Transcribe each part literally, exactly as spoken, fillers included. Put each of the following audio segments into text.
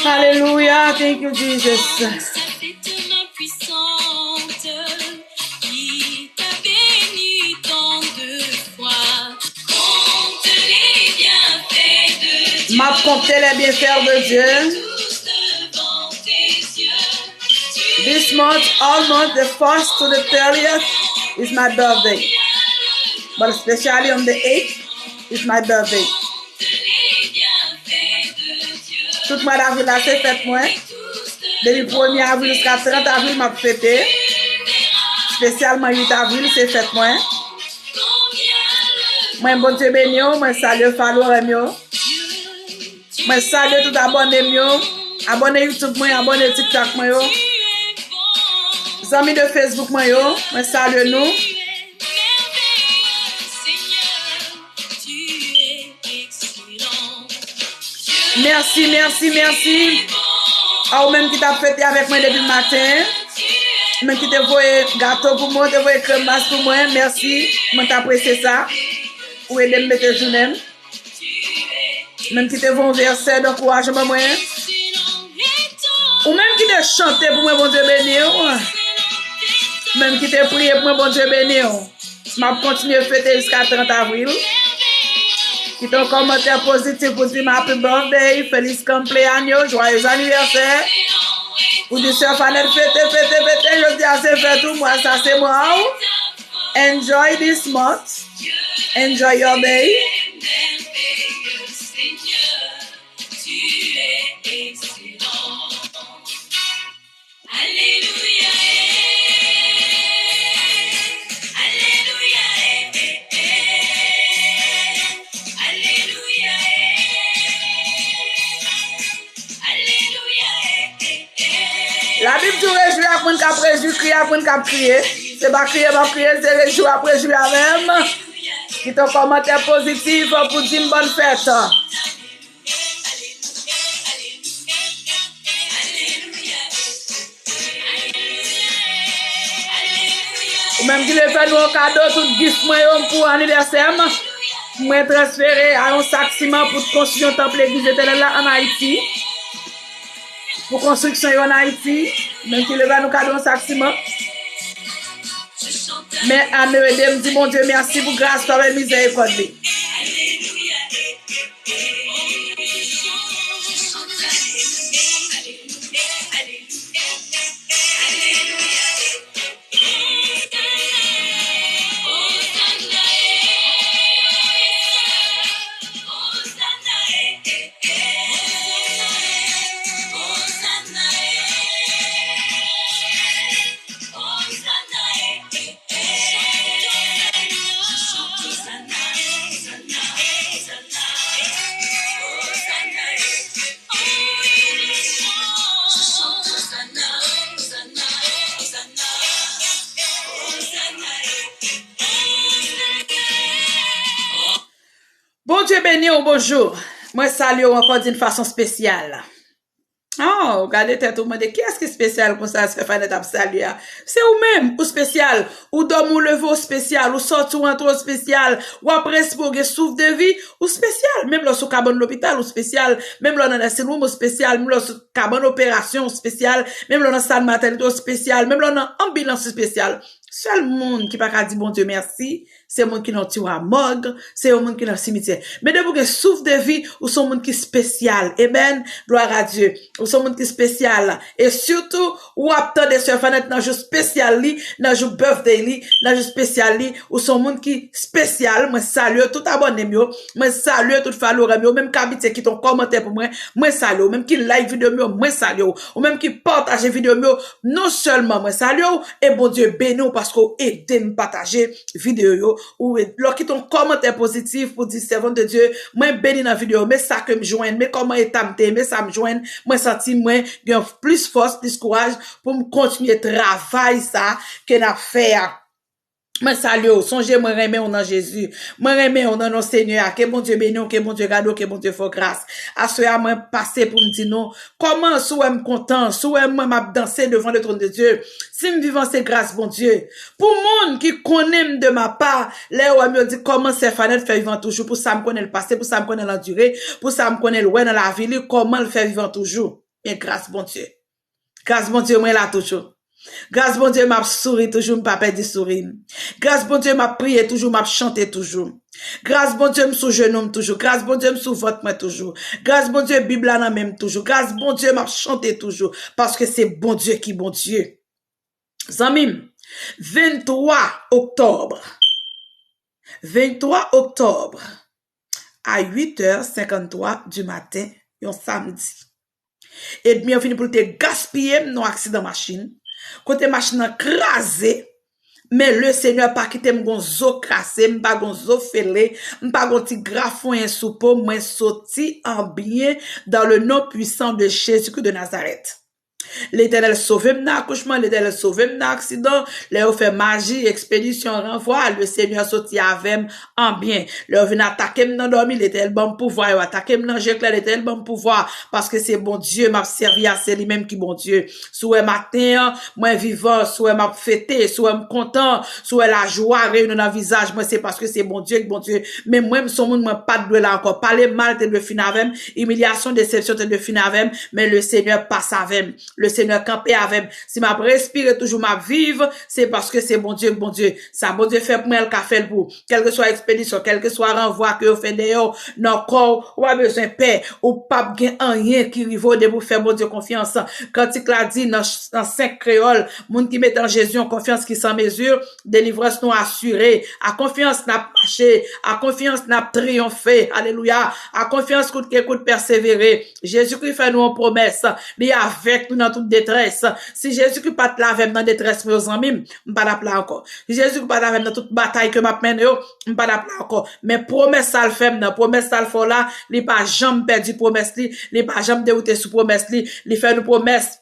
Hallelujah, thank you, Jesus. M ap konte les bienfaits de Dieu. This month, all month, the first to the thirtieth is my birthday. But especially on the eighth is my birthday. Tout mwa davril la se fèt mwen. Depi premye avril jiska trant avril m ap fete. Espesyalman uit avril se fèt mwen. Mwen Bondye beni w, mwen salye follower m yo. Mwen salye tout abòne m yo. Abòne YouTube mwen, abòne TikTok mwen yo. Zanmi de Facebook mwen yo, mwen salye nou. Mèsi, mèsi, mèsi. A ou menm ki t ap fete avèk mwen depi maten. Ou menm ki te voye gato pou mwen, ou te voye krèm glas pou mwen. Mèsi. Mwen t apresye sa. Ou ede m mete jounen m. Menm ki te voye yon vèsè dankourajman mwen. Ou menm ki te chante pou mwen, Bondye beni w. Menm ki te priye pou mwen, Bondye beni w. M ap kontinye fete jiska trant avril. Kite yon kòmantè pozitif pou di m happy birthday, feliz cumpleaños, joyeux anniversaire. Ou di sè Fanèt fete, fete, fete, jodi a se fèt ou, mwa sa se mwa w. Enjoy this month. Enjoy your day. Alelouya, eh, alelouya, eh, eh, eh, alelouya, eh, alelouya, eh, eh, eh. Labib di w rejwi ak moun k ap rejwi, kriye ak moun k ap kriye. Se pa kriye m ap kriye, se rejwi w ap rejwi avè m. Kite yon kòmantè pozitif pou di m bòn fèt. Ou menm ki vle fè nou yon kado, tout gif mwen yo pou anivèsè m, mwen transfere a yon sak siman pou konstwi yon tanp legliz Letènèl la ann Ayiti. Pou konstriksyon yo ann Ayiti, menm ki vle fè nou kado yon sak siman. Men ame ede m di Bondye mèsi pou gras, favè, mizèrikòd li. Bondye beni w, bonjou. Mwen salye w ankò d'une façon spéciale. Oh, gade tèt ou, mande kiyès ki espesyal konsa, sè Fanèt ap salye a? Se ou menm, ou espesyal. Ou dòmi, ou leve, ou espesyal. Ou sòti, ou antre, ou espesyal. W ap respire, w gen souf de vi, ou espesyal. Menm lè w sou kabann lopital, ou espesyal. Menm lè w nan nursing home, ou espesyal. Menm lè w sou kabann operasyon, ou espesyal. Menm lè w nan sal matènite, ou espesyal. Menm lè w nan anbilans, ou espesyal. Sèl moun ki pa ka di Bondye mèsi, se moun ki nan tiwa mòg, se yon moun ki nan simityè. Men depi w gen souf de vi, ou se yon moun ki espesyal. Amen. Gloire à Dieu. Ou se yon moun ki espesyal. E sitou, w ap tande sè Fanèt nan jou espesyal li, nan jou birthday li, nan jou espesyal li. Ou se yon moun ki espesyal. Mwen salye w tout abòne m yo. Mwen salye tout follower m yo. Menm k abitye kite yon kòmantè pou mwen, mwen salye w. Menm ki like videyo m yo, mwen salye w. Ou menm ki pataje videyo m yo, non sèlman mwen salye w, e Bondye beni w paske w ede m pataje videyo yo. Ou lè w kite yon kòmantè pozitif pou di, sèvant de Dieu, mwen beni nan videyo, men sa ke m jwenn, men kòman eta m te ye, men sa m jwenn, mwen santi mwen gen plis fòs, plis kouraj pou m kontinye travay sa ke n ap fè a. Mwen salye w, sonje mwen renmen w nan Jezi. Mwen renmen w nan non Senyè a. Ke Bondye beni w, ke Bondye gade w, ke Bondye fè w gras. Aswè a, mwen pase pou m di nou, kòman, si w wè m kontan, si w wè mwen m ap danse devan le trône de Dieu, si m vivan, se gras Bondye. Pou moun ki konnen m de ma pa, lè yo wè m, yo di, kòman sè Fanèt fè vivan toujou, pou sa m konnen l pase, pou sa m konnen l andire, pou sa m konnen l wè nan lavi li, kòman l fè vivan toujou. Men gras Bondye. Gras Bondye, mwen la toujou. Gras Bondye, m ap souri toujou, m pa pèdi souri m. Gras Bondye, m ap priye toujou, m ap chante toujou. Gras Bondye, m sou jenou m toujou. Gras Bondye, m sou vant mwen toujou. Gras Bondye, Bib la nan men m toujou. Gras Bondye, m ap chante toujou. Paske se Bondye ki Bondye. Zanmi m, venntwa oktòb. Venntwa oktòb, a uit è senkanntwa di maten, yon samdi. Ènmi an vini pou l te gaspiye m nan yon aksidan machin. Kote machin nan kraze, men Lesenyè pa kite m gon zo kase, m pa gon zo fele, m pa gon ti grafonyen sou po, mwen soti an byen dans le nom puissant de Jésus-Christ de Nazareth. Letènèl sove m nan akouchman, Letènèl sove m nan aksidan. Lè yo fè maji, ekspedisyon, ranvwa, Lesenyè soti avè m an byen. Lè yo vin atake m nan dòmi, Letènèl ban m pouvwa. Yo atake m nan je klè, Letènèl ban m pouvwa. Paske se Bondye m ap sèvi a, se li menm ki Bondye. Si w wè maten an, mwen vivan, si w wè m ap fete, si w wè m kontan, si w wè lajwa reyini nan vizaj mwen, se paske se Bondye ki Bondye. Men mwen, m se yon moun, mwen pa t dwe la ankò. Pale mal te dwe fin avè m, imilyasyon, desepsyon te dwe fin avè m, men Lesenyè pase avè m. Lesenyè kanpe avè m. Si m ap respire toujou, m ap viv, se paske se Bondye k Bondye. Sa Bondye fè pou mwen, l ka fè l pou ou. Kèlkeswa ekspedisyon, kèlkeswa ranvwa ke yo fè dèyè w nan kò w, ou pa bezwen pè. Ou p ap gen anyen ki rive w depi w fè Bondye konfyans. Kantik la di nan, nan senk kreyòl, moun ki mete an Jezi yon konfyans ki san mezi, delivrans nou asire. A konfyans n ap mache, a konfyans n ap triyonfe. Alelouya. A konfyans kout ke kout pèsevere. Jezikri fè nou yon pwomès. Li avèk nou nan tout detrès. Si Jezikri pa t la avè m nan detrès mwen yo, zanmi m, m pa t ap la ankò. Si Jezikri pa t avè m nan tout batay ke m ap mennen yo, m pa t ap la ankò. Men pwomès sa l fè m nan, pwomès sa l fè w la, li pa janm pèdi pwomès li, li pa janm dewoute sou pwomès li, li fè nou pwomès.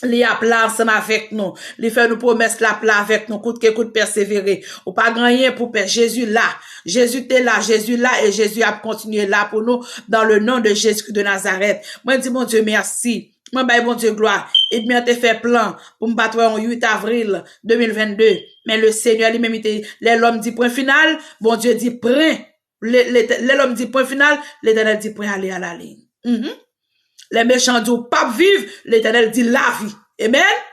Li ap la ansanm avèk nou. Li fè nou pwomès l ap la avèk nou, kout ke kout pèsevere. Ou pa gen anyen pou pè. Jezi la. Jezi te la, Jezi la e Jezi ap kontinye la pou nou dans le nom de Jésus-Christ de Nazareth. Mwen di Bondye mèsi. Mwen bay Bondye glwa. Ènmi an te fè plan pou m pa t wè yon uit avril de mil vennde. Men Lesenyè li menm, li te, lè lòm di pwen final, Bondye di pwen. Lè, lè, lè lòm di pwen final, Letènèl di pwen, ale a la liy. Mhm. Lè mechan di w p ap viv, Letènèl di lavi. Amen.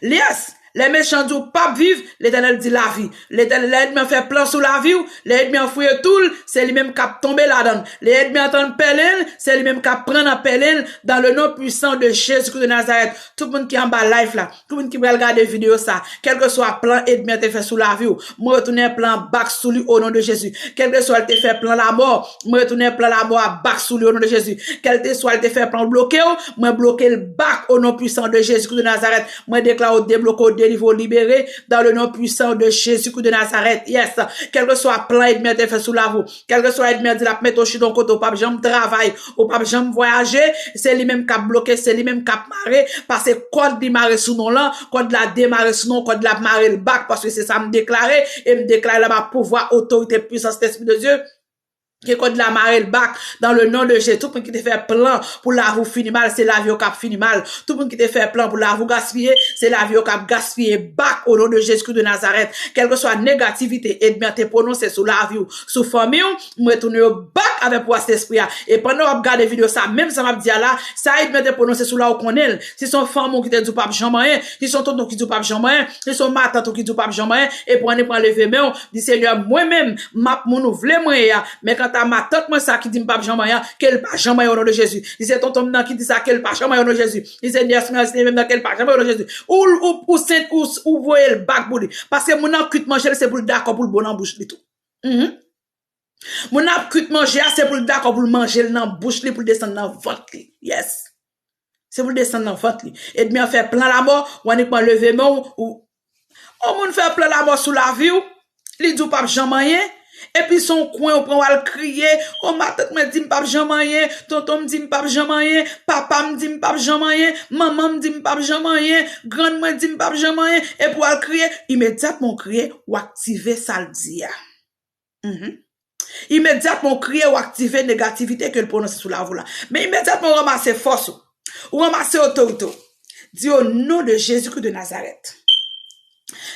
Yes. Lè mechan di w p ap viv, Letènèl di lavi. Letènèl, lè ènmi an fè plan sou lavi w, lè ènmi an fouye tou l, se li menm k ap tonbe ladan l. Lè ènmi an tann pèlen l, se li menm k ap pran nan pèlen l, dans le nom puissant de Jésus-Christ de Nazareth. Tout moun ki anba live la, tout moun ki pral gade videyo sa, kèlkeswa plan ènmi an te fè sou lavi w, mwen retounen plan an bak sou li o non de Jezi. Kèlkeswa l te fè plan lamò, mwen retounen plan lamò a bak sou li o non de Jezi. Kèlkeswa l te fè plan bloke w, mwen bloke l bak o non pwisan de Jezi Kris de Nazarèt. Mwen deklare w debloke, w delivre, w libere dans le nom puissant de Jésus-Christ de Nazareth. Yes. Kèlkeswa plan ènmi an te fè sou lavi w, kèlkeswa ènmi an di l ap mete w chita yon kote, ou p ap janm travay, ou p ap janm vwayaje, se li menm k ap bloke, se li menm k ap mare, paske kòd li mare sou non lan, kòd la demare sou non, kòd la ap mare l bak, paske se sa m deklare, e m deklare l anba pouvwa, otorite, pwisans Lespri de Dye, ke kòd la mare l bak, dans le nom de Jésus. Tout moun ki te fè plan pou lavi w fini mal, se lavi yo k ap fini mal. Tout moun ki te fè plan pou lavi w gaspiye, se lavi yo k ap gaspiye bak, o non de Jezi Kris de Nazarèt. Kèlkeswa negativite ènmi an te pwononse sou lavi w, sou fanmi w, m retounen yo bak avèk pwisans Lespri a. E pandan w ap gade videyo sa, menm sa m ap di a la, sa ènmi an te pwononse sou la, ou konnen l. Si se yon fanmi w ki te di w p ap janm anyen, si se yon tonton ki di w p ap janm anyen, si se yon matant ou ki di w p ap janm anyen, epi w annik pran leve men w, di, Senyè, mwen menm, m ap moun ou vle mwen ye a. Men kanta matant mwen sa ki di m p ap janm anyen an, ke l pa janm anyen o non de Jezi. Si se tonton m nan ki di sa, ke l pa janm anyen o non de Jezi. Si se nyès mwen an, si se nevye m nan, ke l pa janm anyen o non de Jezi. Ou, ou, ou sent, ou, ou voye l bak pou li. Paske moun nan kwit manje l, se pou l dakò pou l bon nan bouch li tou. Mhm. Moun nan ap kwit manje a, se pou l dakò pou l manje l nan bouch li, pou l desann nan vant li. Yes. Se pou l desann nan vant li. Ènmi an fè plan lamò, ou annik pran leve men w, ou, yon moun fè plan lamò sou lavi w, li di w p ap janm anyen, epi se yon kwen ou pran w al kriye, o matant mwen di m p ap janm anyen, tonton m di m p ap janm anyen, papa m di m p ap janm anyen, manman m di m p ap janm anyen, grann mwen di m p ap janm anyen, epi w al kriye, imedyatman w kriye, w aktive sa l di a. Mhm. Imedyatman, w kriye, w aktive negativite ke l pwononse sou lavi w la. Men imedyatman, w ranmase fòs ou. Ou ranmase otorite w. Di, o non de Jezi Kris de Nazarèt.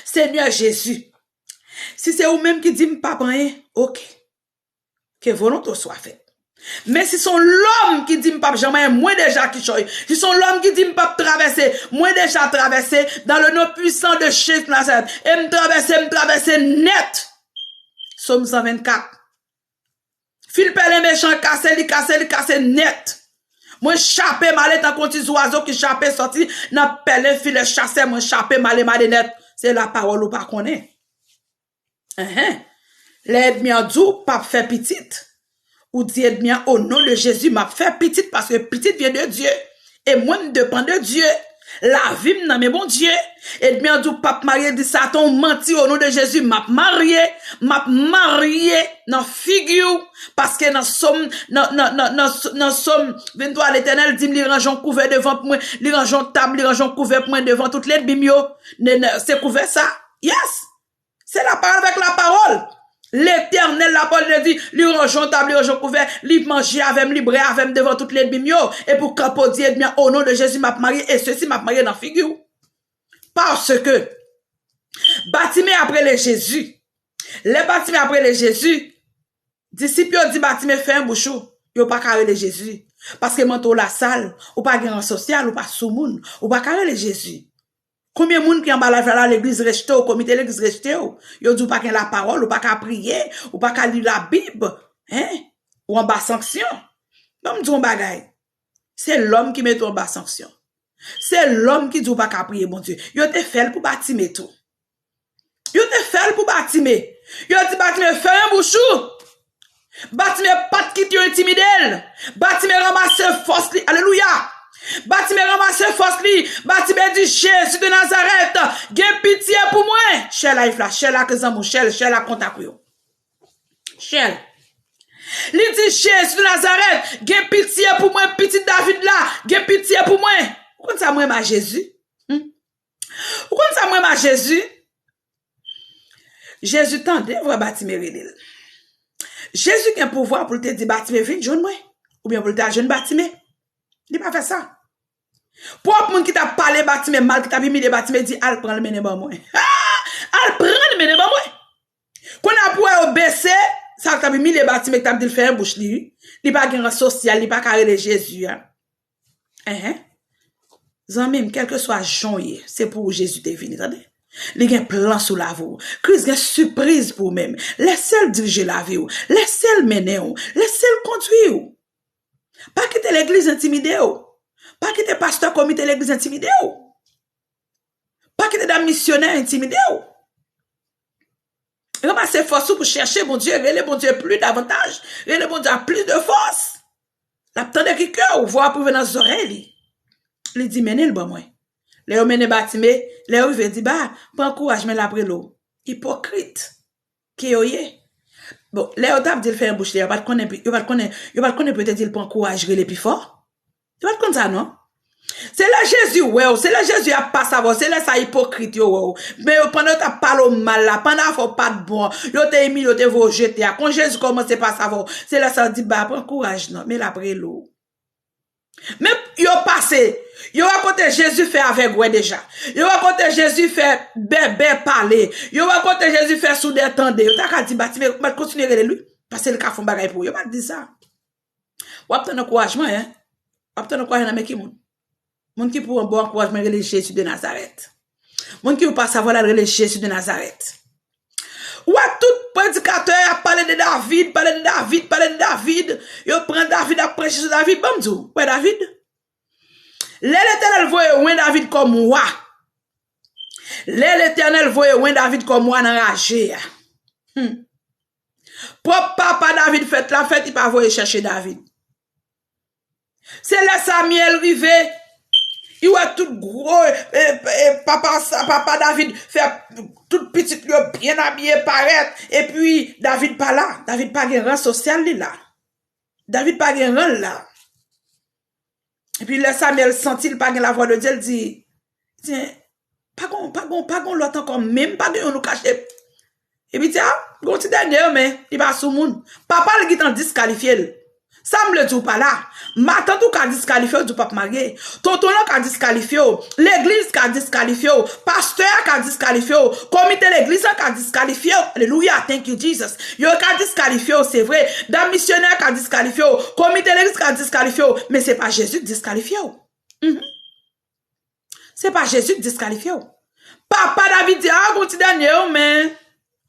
Senyè Jezi, si se ou menm ki di m p ap anyen, oke. Ke volonte w swa fèt. Men si se yon lòm ki di m p ap janm anyen, mwen deja kichòy. Si se yon lòm ki di m p ap travèse, mwen deja travèse dans le nom puissant de Jésus de Nazareth. E m travèse, m travèse nèt. Sòm san vennkat. Fil pèlen mechan kase, li kase, li kase nèt. Mwen chape m ale tankou yon ti zwazo ki chape sòti nan pèlen filè chasè, mwen chape m ale, m ale nèt. Se lapawòl ou pa konnen. Enhen. Lè ènmi an di w p ap fè pitit, ou di ènmi an, au nom de Jésus, m ap fè pitit paske pitit vyen de Dye. E mwen, m depann de Dye. Lavi m nan men Bondye. Ènmi an di w p ap marye, di Satan w manti, au nom de Jésus, m ap marye. M ap marye nan figi w. Paske nan Sòm, nan, nan, nan, nan, nan Sòm venntwa, Letènèl di m li ranje yon kouvè devan mwen, li ranje yon tab, li ranje yon kouvè pou mwen devan tout lènmi m yo. Ne- ne- Se kouvè sa. Yes! Se la parole avec la parole. Letènèl, lapawòl de Dye di, li ranje yon tab, li ranje yon kouvè, li manje avè m, li bwè avè m devan tout lènmi m yo. E pou kanpo di ènmi an, au nom de Jésus, m ap marye, e sesi m ap marye nan figi w. Paske Batime ap rele Jezi. Lè Batime ap rele Jezi, disip yo di Batime, fèmen bouch ou. Yo pa ka rele Jezi. Paske manto w la sal, ou pa gen ran sosyal, ou pa soumoun, ou pa ka rele Jezi. Konbyen moun ki anba live la, legliz rejte w, komite legliz rejte w? Yo di w pa gen lapawòl, ou pa ka priye, ou pa ka li Labib, en? Ou anba sanksyon. Ban m di w yon bagay. Se lòm ki mete w anba sanksyon. Se lòm ki di w pa ka priye Bondye. Yo te fè l pou Batime tou. Yo te fè l pou Batime. Yo di Batime, fèmen bouch ou. Batime pa t kite yo entimide l. Batime ranmase fòs li. Alelouya! Batime ranmase fòs li. Batime di, Jezi de Nazarèt, gen pitye pou mwen. Share live la, share l ak zanmi w, share l, share l ak kontak ou yo. Share l. Li di, Jezi de Nazarèt, gen pitye pou mwen, pitit David la, gen pitye pou mwen. Ou konn sa mwen renmen a Jezi? Hmm? Ou konn sa mwen renmen a Jezi? Jezi tande vwa Batime rele l. Jezi gen pouvwa pou l te di Batime, vin jwenn mwen, oubyen pou l te al jwenn Batime. Li pa fè sa. Pwòp moun ki t ap pale Batime mal, ki t ap imilye Batime, di, al pran l mennen ban mwen. Al pran l mennen ban mwen. Kounye a pou wè yo bese, sa k t ap imilye Batime, ki t ap di l fèmen bouch li, wi. Li pa gen ran sosyal, li pa ka rele Jezi a. Enhen. Zanmi m, kèlkeswa jan w ye, se pou ou Jezi te vini, tande. Li gen plan sou lavi w. Kris gen sipriz pou ou menm. Lèse l dirije lavi w. Lèse l mennen w. Lèse l kondwi w. Pa kite legliz entimide w. Pa kite pastè, komite legliz entimide w. Pa kite dam misyonè entimide w. Ranmase fòs ou pou chèche Bondye, rele Bondye plis davantaj, rele Bondye ak plis de fòs. L ap tande kri kè w, vwa ap rive nan zòrèy li. Li di, mennen l ban mwen. Lè yo mennen Batime, lè yo rive, di, ba, pran kouraj, men l ap rele w. Ipokrit ke yo ye. Bon, lè yo t ap di l fèmen bouch li a, yo pa t konnen, yo pa t konnen, yo pa t konnen pou yo te di l pran kouraj, rele pi fò. Yo pa t konn sa, non. Se lè Jezi wè w, se lè Jezi ap pase avè w, se lè sa ipokrit yo wè w. Men yo, pandan yo t ap pale w mal la, pandan afè w pa t bon, yo te imilye w, yo te voye w jete a. Kon Jezi kòmanse pase avè w, se lè sa yo di, ba, pran kouraj, non, men l ap rele w. Men yo pase, yo wè kote Jezi fè avèg wè deja. Yo wè kote Jezi fè bèbè pale. Yo wè kote Jezi fè soudè tande. Yo ta ka di, Batime, mèt kontinye rele l, wi, paske l ka fè yon bagay pou ou. Yo pa t di sa. W ap tann ankourajman, en. W ap tann ankourajman nan men ki moun? Moun ki pou ba w ankourajman rele Jezi de Nazarèt. Moun ki pou pase avè w la rele Jezi de Nazarèt. Ou wè tout predikatè ap pale de David, pale de David, pale de David. Yo pran David, ap preche sou David. Ban m di w, wè David? Lè Letènèl voye wen David kòm wa, lè Letènèl voye wen David kòm wa nan raje a, hmm, pwòp papa David fèt la fèt, li pa voye chèche David. Se lè Samyèl rive, li wè tout gwo, e, e, papa, papa David fè tout pitit li yo byen abiye parèt, epi David pa la. David pa gen ran sosyal li la. David pa gen ran l la. Epi lè Samyèl santi l pa gen lavwa de Dye, l di, di, pa gon, pa gon, pa gon lòt ankò, menm pa gen youn ou kache. Epi di, a, gon ti dènye yo, men li pa sou moun. Papa l gentan diskalifye l. Sa m vle di w pa la. Matant ou ka diskalifye w, di w p ap marye. Tonton lan ka diskalifye w. Legliz ka diskalifye w. Pastè a ka diskalifye w. Komite legliz lan ka diskalifye w. Alelouya, thank you, Jesus. Yo ka diskalifye w, se vre. Dam misyonè ka diskalifye w. Komite legliz ka diskalifye w. Men se pa Jezi k diskalifye w. Mhm. Se pa Jezi k diskalifye w. Papa David di, a, gon ti dènye yo, men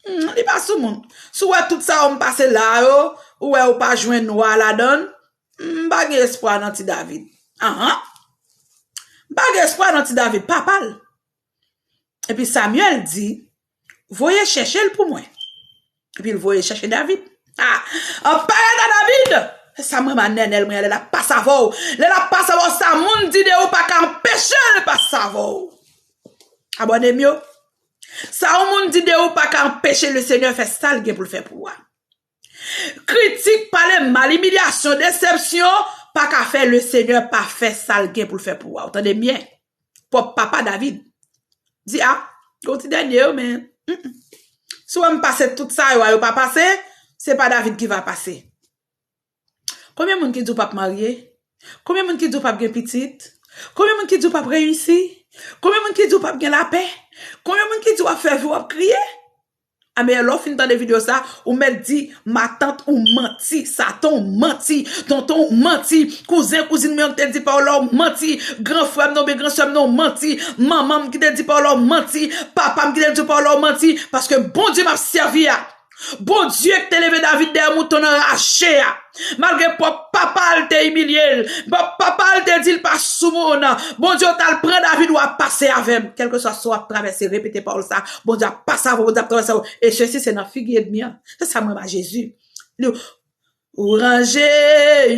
hmm, li pa sou moun. Si w wè tout sa yo m pase la yo, ou wè ou pa jwenn wa ladan l, m pa gen espwa nan ti David. Ahan. M pa gen espwa nan ti David, papa l. Epi Samyèl di, voye chèche l pou mwen. Epi l voye chèche David. Ah, an parèt a David! Se sa mwen, ma nènèl mwen, lè l ap pase avè w. Lè l ap pase avè w, sa moun di de ou pa ka anpeche l pase avè w. Abòne m yo. Sa yon moun di de ou pa ka anpeche le Senyè fè sa l gen pou l fè pou ou a. Kritik, pale mal, imilyasyon, desepsyon, pa ka fè le Senyè pa fè sa l gen pou l fè pou ou a. Ou tande m byen? Pwòp papa David di, a, gon ti dènye yo, men, mm, mm. Si w wè m pase tout sa yo a, yo pa pase, se pa David ki va pase. Konbyen moun ki di w p ap marye? Konbyen moun ki di w p ap gen pitit? Konbyen moun ki di w p ap reyisi? Konbyen moun ki di w p ap gen lapè? Konbyen moun ki di w ap fè vi w ap kriye? A, men lè w fin tande videyo sa, ou mèt di, matant ou manti, Satan ou manti, tonton ou manti, kouzen, kouzin mwen ki te di pa w la ou manti, gran frè m nan oubyen gran sè m nan ou manti, manman m ki te di pa w la ou manti, papa m ki te di pa w la ou manti, paske Bondye m ap sèvi a, Bondye ki te leve David dèyè mouton anraje a, malgre pwòp papa l te imilye l, pwòp papa l te di l pa sou moun, Bondye t al pran David, w ap pase avè m. Kèlkeswa sa w ap travèse, repete pawòl sa, Bondye ap pase avè w, Bondye ap travèse avè w. E sesi se nan figi ènmi an. Se sa m renmen a Jezi. Li, ou ranje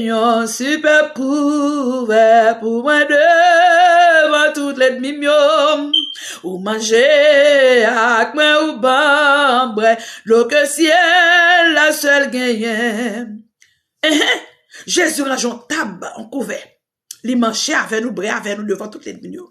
yon sipèb kouvè pou mwen devan tout lènmi m yo. Ou manje ak mwen, ou ban m bwè dlo ke syèl la sèl genyen. Enhen, Jezi ranje yon tab, yon kouvè. Li manje avè nou, bwè avè nou devan tout lènmi nou yo.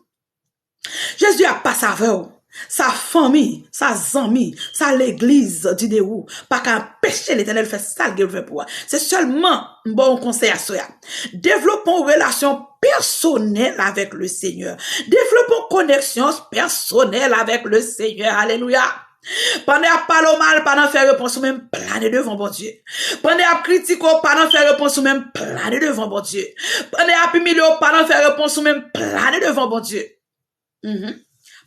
Jezi ap pase avè w. Sa fanmi, sa zanmi, sa legliz di de ou pa ka anpeche Letènèl fè sa l gen pou l fè pou ou a. Se sèlman, m ba w yon konsèy aswè a. Devlope yon relasyon pèsonèl avèk le Senyè. Devlope yon koneksyon pèsonèl avèk le Senyè. Alelouya. Pandan y ap pale w mal, pa nan fè repons ou menm, plane devan Bondye. Pandan y ap kritike w, pa nan fè repons ou menm, plane devan Bondye. Pandan y ap imilye w, pa nan fè repons ou menm, plane devan Bondye. Mhm.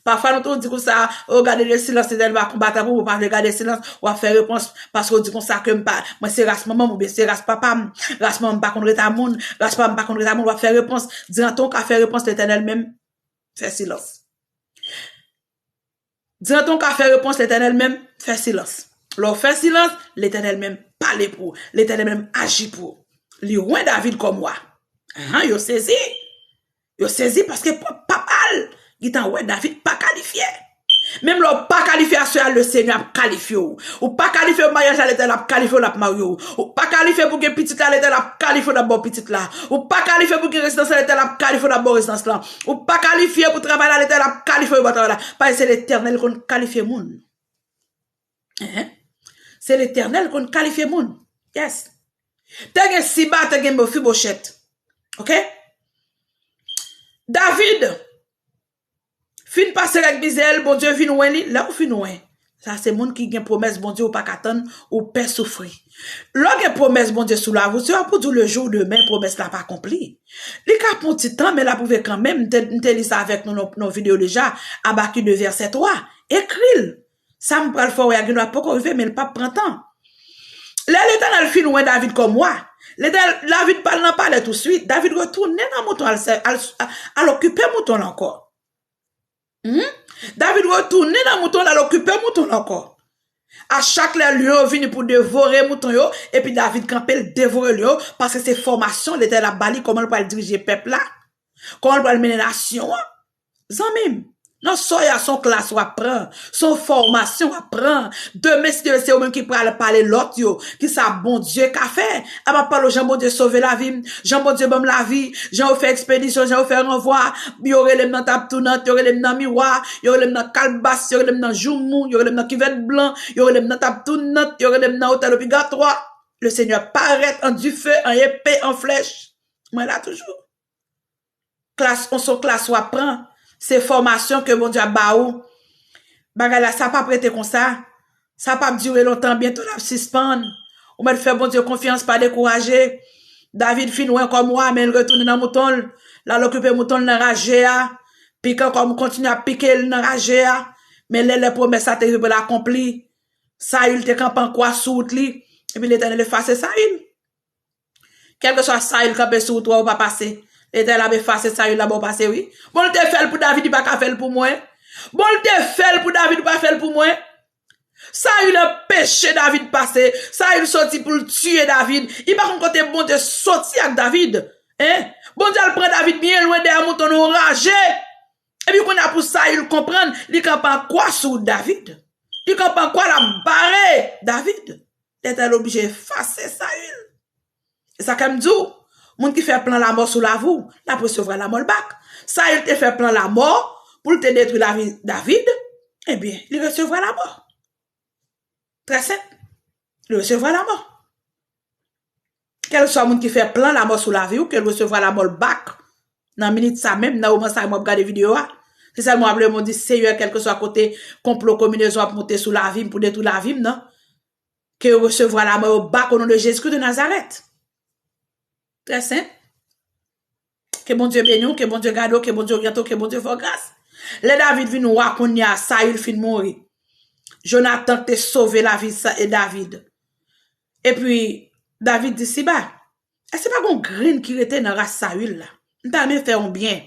Pafwa nou tou di konsa, o gade le silence, Letènèl va konbat pou ou, ou pa vle gade silans, w ap fè repons, paske w di konsa ke m pa, mwen se ras manman m oubyen se ras papa m, ras manman m pa konn ret a moun, ras papa m pa konn ret a moun, w ap fè repons. Dirantan w ka fè repons, Letènèl menm fè silans. Dirantan w ka fè repons, Letènèl menm fè silans. Lè w fè silans, Letènèl menm pale pou ou, Letènèl menm aji pou ou. Li wen David kòm wa. Ahan, yo sezi. Yo sezi paske pwòp papa l gentan wè David pa kalifye. Menm lè w pa kalifye aswè a, le Senyè ap kalifye w. Ou pa kalifye pou maryaj la, Letènèl ap kalifye w, l ap marye w. Ou pa kalifye pou gen pitit la, Letènèl ap kalifye w, l ap ba w pitit la. Ou pa kalifye pou gen rezidans la, Letènèl ap kalifye w, l ap ba w rezidans la. Ou pa kalifye pou travay la, Letènèl ap kalifye w, l ap ba w travay la. Paske se Letènèl konn kalifye moun. Enhen. Se Letènèl konn kalifye moun. Yes. Te gen Siba, te gen Mefibochèt. Oke? David fin pase règ mizè l, Bondye vin wen li, lè w fin wen. Sa se moun ki gen pwomès Bondye, ou pa ka tann, ou pè soufri. Lè w gen pwomès Bondye sou lavi w, se pa pou di w le jour ou demain pwomès la pa akonpli. Li ka pran ti tan, men l ap rive kanmenm. M te, m te li sa avèk nou nan, nan videyo deja, Abakik de vèsè twa. Ekri l. Sa m pral fè w a, gen dwa poko rive, men l p ap pran tan. Lè Letènèl fin wè David kòm wa, Letènèl, David pa al nan palè touswit. David retounen nan mouton al, al, al okipe mouton l ankò. Hmm? David retounen nan mouton l al okipe mouton l ankò. A chak lè lyon yo vini pou devore mouton yo, epi David kanpe, l devore lyon yo, paske se fòmasyon Letènèl ap ba li, kòman l pral dirije pèp la, kòman l pral mennen nasyon an. Zanmi m, nan soyè a, se yon klas w ap pran, se yon fòmasyon w ap pran. Demen, si Dye vle, se ou menm ki pral pale lòt yo kisa Bondye ka fè. A, m ap pale w jan Bondye sove lavi m, jan Bondye ban m lavi, jan yo fè ekspedisyon, jan yo fè ranvwa. Yo rele m nan Tap Tounant, yo rele m nan Miwa, yo rele m nan Kalbas, yo rele m nan Joumou, yo rele m nan Kivèt Blan, yo rele m nan Tap Tounant, yo rele m nan Otèl Obligatwa. Le Seigneur paraît en dieu, en épée, en flèche. Mwen la toujou. Klas, on se klas w ap pran. Se fòmasyon ke Bondye ap ba ou. Bagay la, sa p ap rete konsa. Sa p ap dire lontan, byento l ap sispann. Ou mèt fè Bondye konfyans, pa dekouraje. David fin wè kòm wa, men l retounen nan mouton l. L al okipe mouton l nan raje a. Pikan kòm kontinye ap pike l nan raje a. Men lè, lè pwomès la te rive pou l akonpli, Sayil te kanpe an kwa sou wout li. Epi Letènèl efase Sayil. Kèlkeswa Sayil kanpe sou wout ou a, ou pa pase. Letènèl ap efase Sayil la ba w pase, wi. Bon, l te fè l pou David, li pa ka fè l pou mwen. Bon, l te fè l pou David, li pa fè l pou mwen. Sayil anpeche David pase. Sayil soti pou l tiye David. Li pa konn kote Bondye soti ak David. Hein? Bondye al pran David byen lwen dèyè mouton nan yon raje. Epi kounye a pou Sayil konprann, li kanpe an kwa sou wout David. Li kanpe an kwa, l ap bare David. Letènèl oblije efase Sayil. E sa k fè m di w, moun ki fè plan lamò sou lavi w, l ap resevwa lamò l bak. Sayil te fè plan lamò pou l te detwi lavi David, ebyen, li resevwa lamò. Trè senp. Li resevwa lamò. Kèlkeswa moun ki fè plan lamò sou lavi w, ke l resevwa lamò l bak. Nan minit sa menm, nan moman sa, mwen ap gade videyo a. Se sèlman w ap leve men w di, Seyè, kèlkeswa kote konplo, konbinezon ap monte sou lavi m pou detwi lavi m nan, ke yo resevwa lamò yo bak o non de Jezikri de Nazarèt. Trè senp. Ke Bondye beni w, ke Bondye gade w, ke Bondye oryante w, ke Bondye fè w gras. Lè David vin wa kounye a, Sayil fin mouri. Jonatan te sove lavi Sa- e David. Epi, David di Siba, èske pa gen yon grenn ki rete nan ras Sayil la? M ta renmen fè yon byen.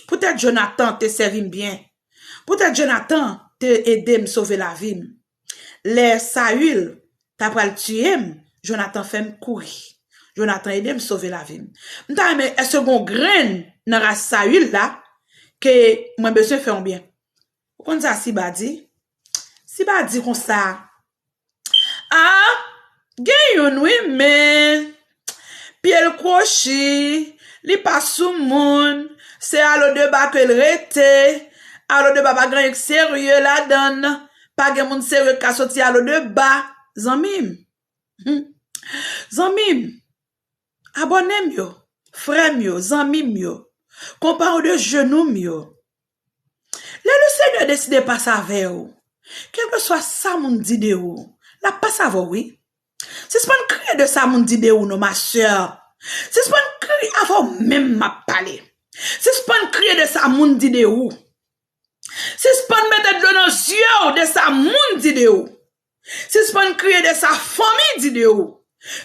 Poutèt Jonatan te sèvi m byen. Poutèt Jonatan te ede m sove lavi m. Lè Sayil ta pral tiye m, Jonatan fè m kouri. Jonatan ede m sove lavi m. M ta renmen, èske gen yon grenn nan ras Sayil la ke mwen bezwen fè yon byen? Ou konn sa Siba di? Siba di konsa, a, gen youn wi, men pye l kwochi, li pa sou moun, se Alodeba ke l rete. Alodeba pa gen anyen k serye ladan l. Pa gen moun serye k ka soti Alodeba, zanmi m. Hmm. Zanmi m, abòne m yo, frè m yo, zanmi m yo, konpayon de jenou m yo. Lè Lesenyè deside pase avè w, kèlkeswa sa moun di de ou, l ap pase avè w, wi. Sispann kriye de sa moun di de ou non, ma sè. Sispann kriye, avè w menm m ap pale. Sispann kriye de sa moun di de ou. Sispann mete dlo nan zye w de sa moun di de ou. Sispann kriye de sa fanmi di de ou.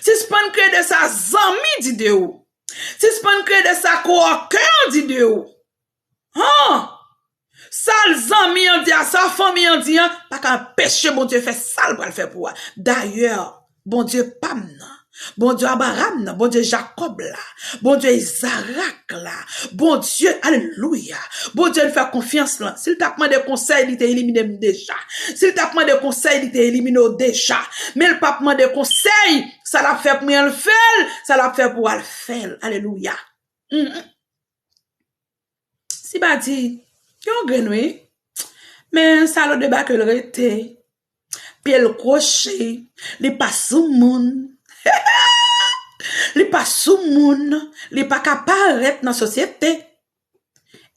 Sispann kriye de sa zanmi di de ou. Sispann kriye de sa kowòkè an di de ou. Han! Sa zanmi an di a, sa fanmi an di an, pa ka anpeche Bondye fè sa l pral fè pou ou a. Dayè, Bondye pa m nan, Bondye Abraram nan, Bondye Jakòb la, Bondye Izarak la, Bondye, alelouya, Bondye n fè konfyans lan. Si l t ap mande konsèy, li te elimine m deja. Si l t ap mande konsèy, li te elimine w deja. Men l p ap mande konsèy, sa l ap fè pou mwen, al fè l, sa l ap fè pou w, al fè l. Alelouya. Mm. Siba di, gen yon grenn wi. Men sa Lodeba ke l rete. Pye l kwochi, li pa sou moun. Li pa sou moun, li pa ka parèt nan sosyete.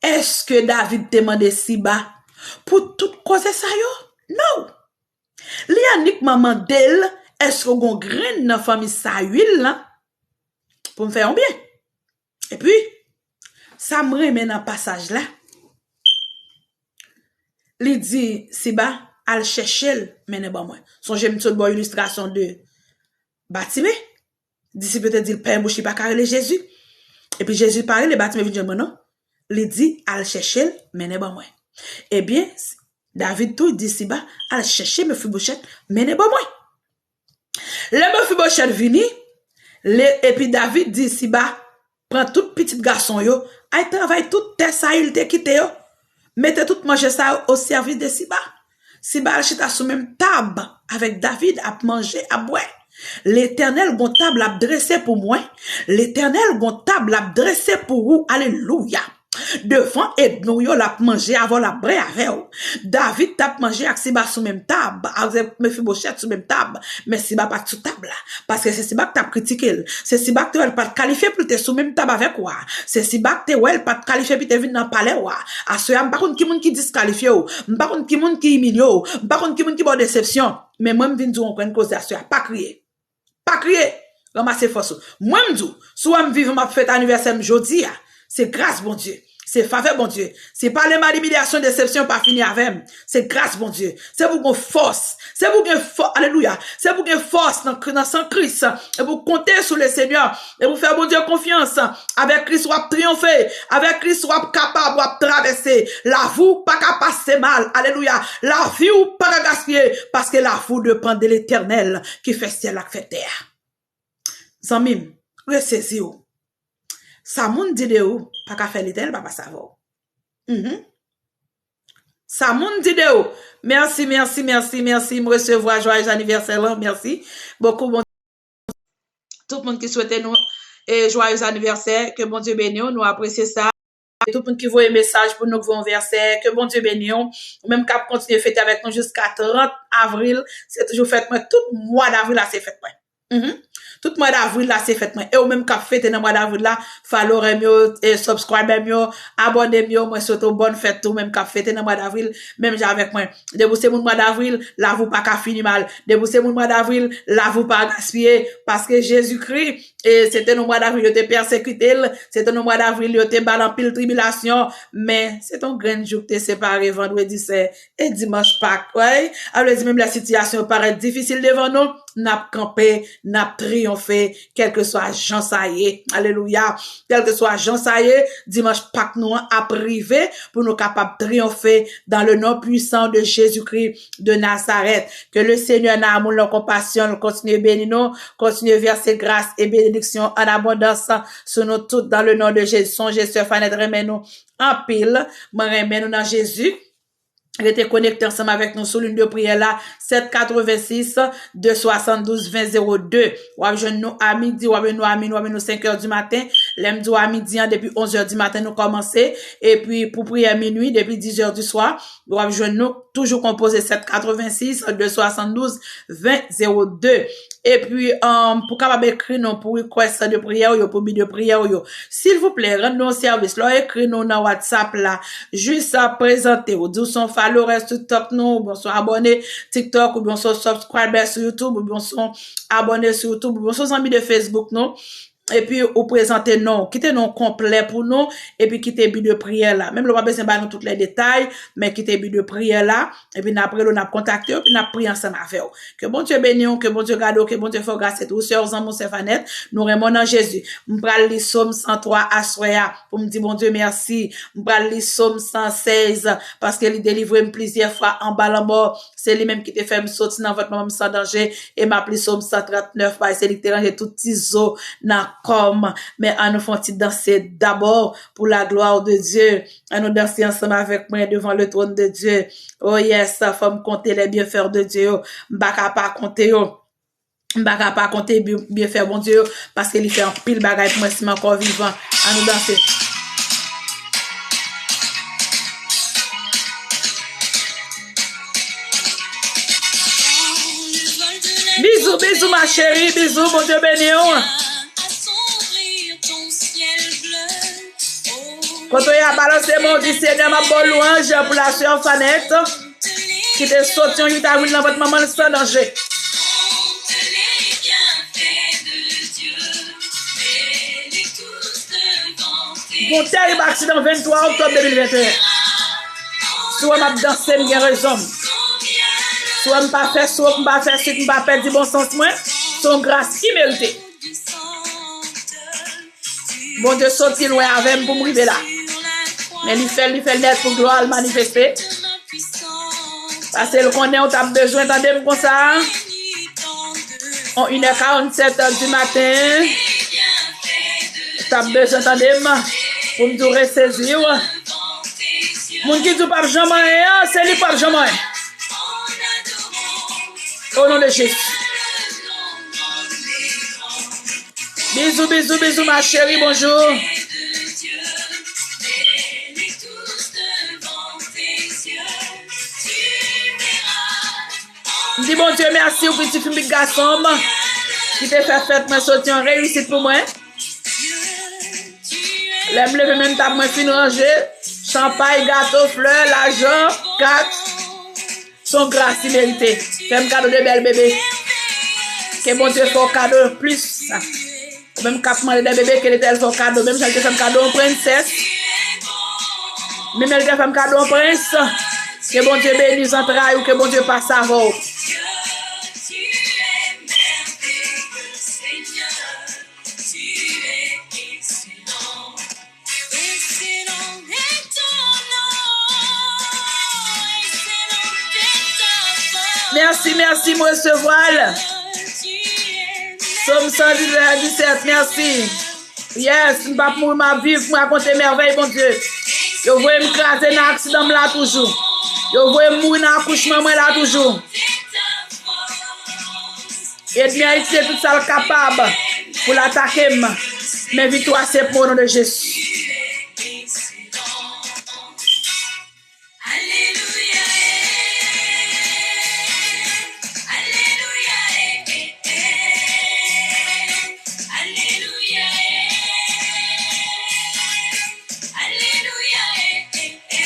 Èske David te mande Siba pou tout koze sa yo? Non. Li inikman mande l, èske w gen yon grenn nan fanmi Sayil lan pou m fè yon byen? Epi, sa m renmen nan pasaj la, li di Siba, al chèche l, mennen ban mwen. Sonje m sot ba w ilistrasyon de Batime. Disip yo te di l, pèyen bouch li pa ka rele Jezi. Epi Jezi pa rele, Batime vin jwenn mwen non. Li di, al chèche l, mennen ban mwen. Ebyen, David tou di Siba, al chèche Mefibochèt, mennen ban mwen. Lè Mefibochèt vini, lè, epi David di Siba, pran tout pitit gason yo, al travay tout tè Sayil te kite yo. Mete tout manje sa yo o sèvis de Siba. Siba al chita sou menm tab avèk David, ap manje, ap bwè. Letènèl gon tab l ap drese pou mwen. Letènèl gon tab l ap drese pou ou. Alelouya. Devan ènmi w yo, l ap manje avè w, l ap bwè avè w. David t ap manje ak Siba sou menm tab, avèk Mefibochèt sou menm tab, men Siba pa t sou tab la, paske se Siba k t ap kritike l. Se Siba k te wè l pa t kalifye pou l te sou menm tab avèk wa. Se Siba k te wè l pa t kalifye pou l te vin nan palè wa. Aswè a, m pa konn ki moun ki diskalifye w, m pa konn ki moun ki imilye w, m pa konn ki moun ki ba w desepsyon, men mwen, m vin di w yon grenn koze aswè a, pa kriye. Pa kriye, ranmase fòs ou. Mwen, m di w, si w wè m vivan, m ap fete anivèsè m jodi a, se gras Bondye, se favè Bondye. Si pa lè m al imilyasyon, desepsyon pa fini avè m, se gras Bondye. Se pou gen fòs, se pou gen fòs, alelouya, se pou gen fòs nan, nan san Kris, e pou konte sou le Senyè, e pou fè Bondye konfyans. Avèk Kris, w ap triyonfe, avèk Kris, w ap kapab, w ap travèse. Lavi w pa ka pase mal, alelouya, lavi w pa ka gaspiye, paske lavi w depann de Letènèl ki fè syèl la, k fè tè a. Zanmi m, resezi w. Sa moun di de ou pa ka fè Letènèl pa pase avè w. Mhm. Sa moun di de ou. Mèsi, mèsi, mèsi, mèsi. M resevwa joyeux anniversaire lan. Mèsi bokou, bon. Tout moun ki swete nou e joyeux anniversaire, ke Bondye beni w, nou apresye sa. Tout moun ki voye mesaj pou nou, ki voye yon vèsè, ke Bondye beni w. Ou menm k ap kontinye fete avèk nou jiska trant avril, se toujou fèt mwen. Tout mwa davril la, se fèt mwen. Mhm. Tout mwa davril la, se fèt mwen. E ou menm k ap fete nan mwa davril la, follower m yo, e subscriber m yo, abòne m yo, mwen swete w bòn fèt tou, ou menm k ap fete nan mwa davril, menm jan avèk mwen. Depi w se moun mwa davril, lavi w pa ka fini mal. Depi w se moun mwa davril, lavi w pa gaspiye, paske Jezikri, e se te nan mwa davril yo te pèsekite l, se te nan mwa davril yo te ba l anpil tribilasyon, men se te yon grenn jou ki te separe vandredi sen e dimanch Pak. Wi, sa vle di menm lè sitiyasyon yo parèt difisil devan nou, n ap kanpe, n ap triyonfe, kèlkeswa jan sa ye. Alelouya. Kèlkeswa jan sa ye, dimanch Pak nou an ap rive pou nou kapab triyonfe dans le nom puissant de Jésus-Christ de Nazareth. Ke le Senyè nan amou l, nan konpasyon l, kontinye beni nou, kontinye vèse gras e benediksyon an abondans sou nou tout dans le nom de Jésus. Sonje sè Fanèt renmen nou anpil. Mwen renmen nou nan Jezi. Rete konekte ansanm avèk nou sou liy de priyè la, sèt katrevensis, de swasanndouz, ven zewo de. W ap jwenn nou a midi, w ap jwenn nou a minwi, w ap jwenn nou senk è di maten. Lè m di w a midi an, depi onz è di maten nou kòmanse. Epi pou priyè minwi, depi diz è di swa, w ap jwenn nou toujou konpoze sèt katrevensis, de swasanndouz, ven zewo de. Epi, um, pou kapab ekri nou pou request de priyè w yo, pou bi de priyè w yo, silvouplè, rann nou yon sèvis. Lè w ekri nou nan WhatsApp la, jis, ah, prezante w. Di w se yon followers TikTok nou, oubyen w se yon abòne TikTok, oubyen w se yon subscriber sou YouTube, oubyen w se yon abòne sou YouTube, oubyen w se yon zanmi de Facebook nou. Epi ou prezante non w, kite non w konplè pou nou, epi kite bi de priyè la. Menm lè w pa bezwen ba nou tout lè detay, men kite bi de priyè la, epi n ap rele w, n ap kontakte w, epi n ap priye ansanm avè w. Ke Bondye beni w, ke Bondye gade w, ke Bondye fè w gras, se tou sè w, zanmi w, sè Fanèt, nou renmen w nan Jezi. M pral li Sòm san twa aswè a, pou m di Bondye mèsi. M pral li Sòm san sèz, paske li delivre m plizyè fwa anba lanmò. Se li menm ki te fè m soti nan vant manman m san danje. E m ap li Sòm san trannèf, paske se li ki te ranje tout ti zo nan kò m. Men ann nou fè yon ti danse dabò pour la gloire de Dieu. Ann nou danse ansanm avèk mwen devant le trône de Dieu. Oh yes, fò m konte les bienfaits de Dieu yo. M pa ka pa konte yo. M pa ka pa konte byen, byenfè Bondye yo, paske li fè anpil bagay pou mwen si m ankò vivan. Ann nou danse. Bizou, bizou, ma chérie, bizou, Bondye beni w. Kote w ye a, balanse men w, di, Senyè, m ap ba w lwanj pou la sè Fanèt, ki te soti yon uit avril nan vant manman l san danje. Gon tèrib aksidan venntwa oktòb de mil venteyen. Si w wè m ap danse, m gen rezon m. Si w wè m pa fè swok, m pa fè swit, m pa pèdi bon sans mwen, se yon gras imerite. Bondye soti lwen avè m pou m rive la. Men li fè l, li fè l nèt pou glwa l manifeste. Paske l konnen w t ap bezwen tande m konsa. On inè karannsèt di maten. W t ap bezwen tande m pou m di w resezi w. Moun ki di w p ap janm anyen an, se li k p ap janm anyen. O non de Jezi. Bizou, bizou, bizou, ma chérie, bonjou. Di Bondye mèsi, ou pitit fi m, pitit gason m, ki te fè fèt mwen soti an reyisit pou mwen. Lè m leve, menm tab mwen fin ranje, chanpay, gato, flè, lajan, kat. Se yon gras li merite. Fè m kado de bèl bebe. Ke Bondye fè w kado plis. Ou menm k ap mande de bebe, ke Letènèl fè w kado. Menm jan l te fè m kado yon prensès. Menm jan l te fè m kado yon prens. Ke Bondye beni zantray ou, ke Bondye pase avè w. Mèsi, mèsi, m resevwa l. Sòm san dis, vèsè disèt, mèsi. Yes, m p ap mouri, m ap viv pou m rakonte mèvèy Bondye. Yo voye m kraze nan aksidan m la toujou. Yo voye m mouri nan akouchman mwen la toujou. Ènmi an itilize tout sa l kapab pou l atake m. Men viktwa se pou mwen, o non de Jezi.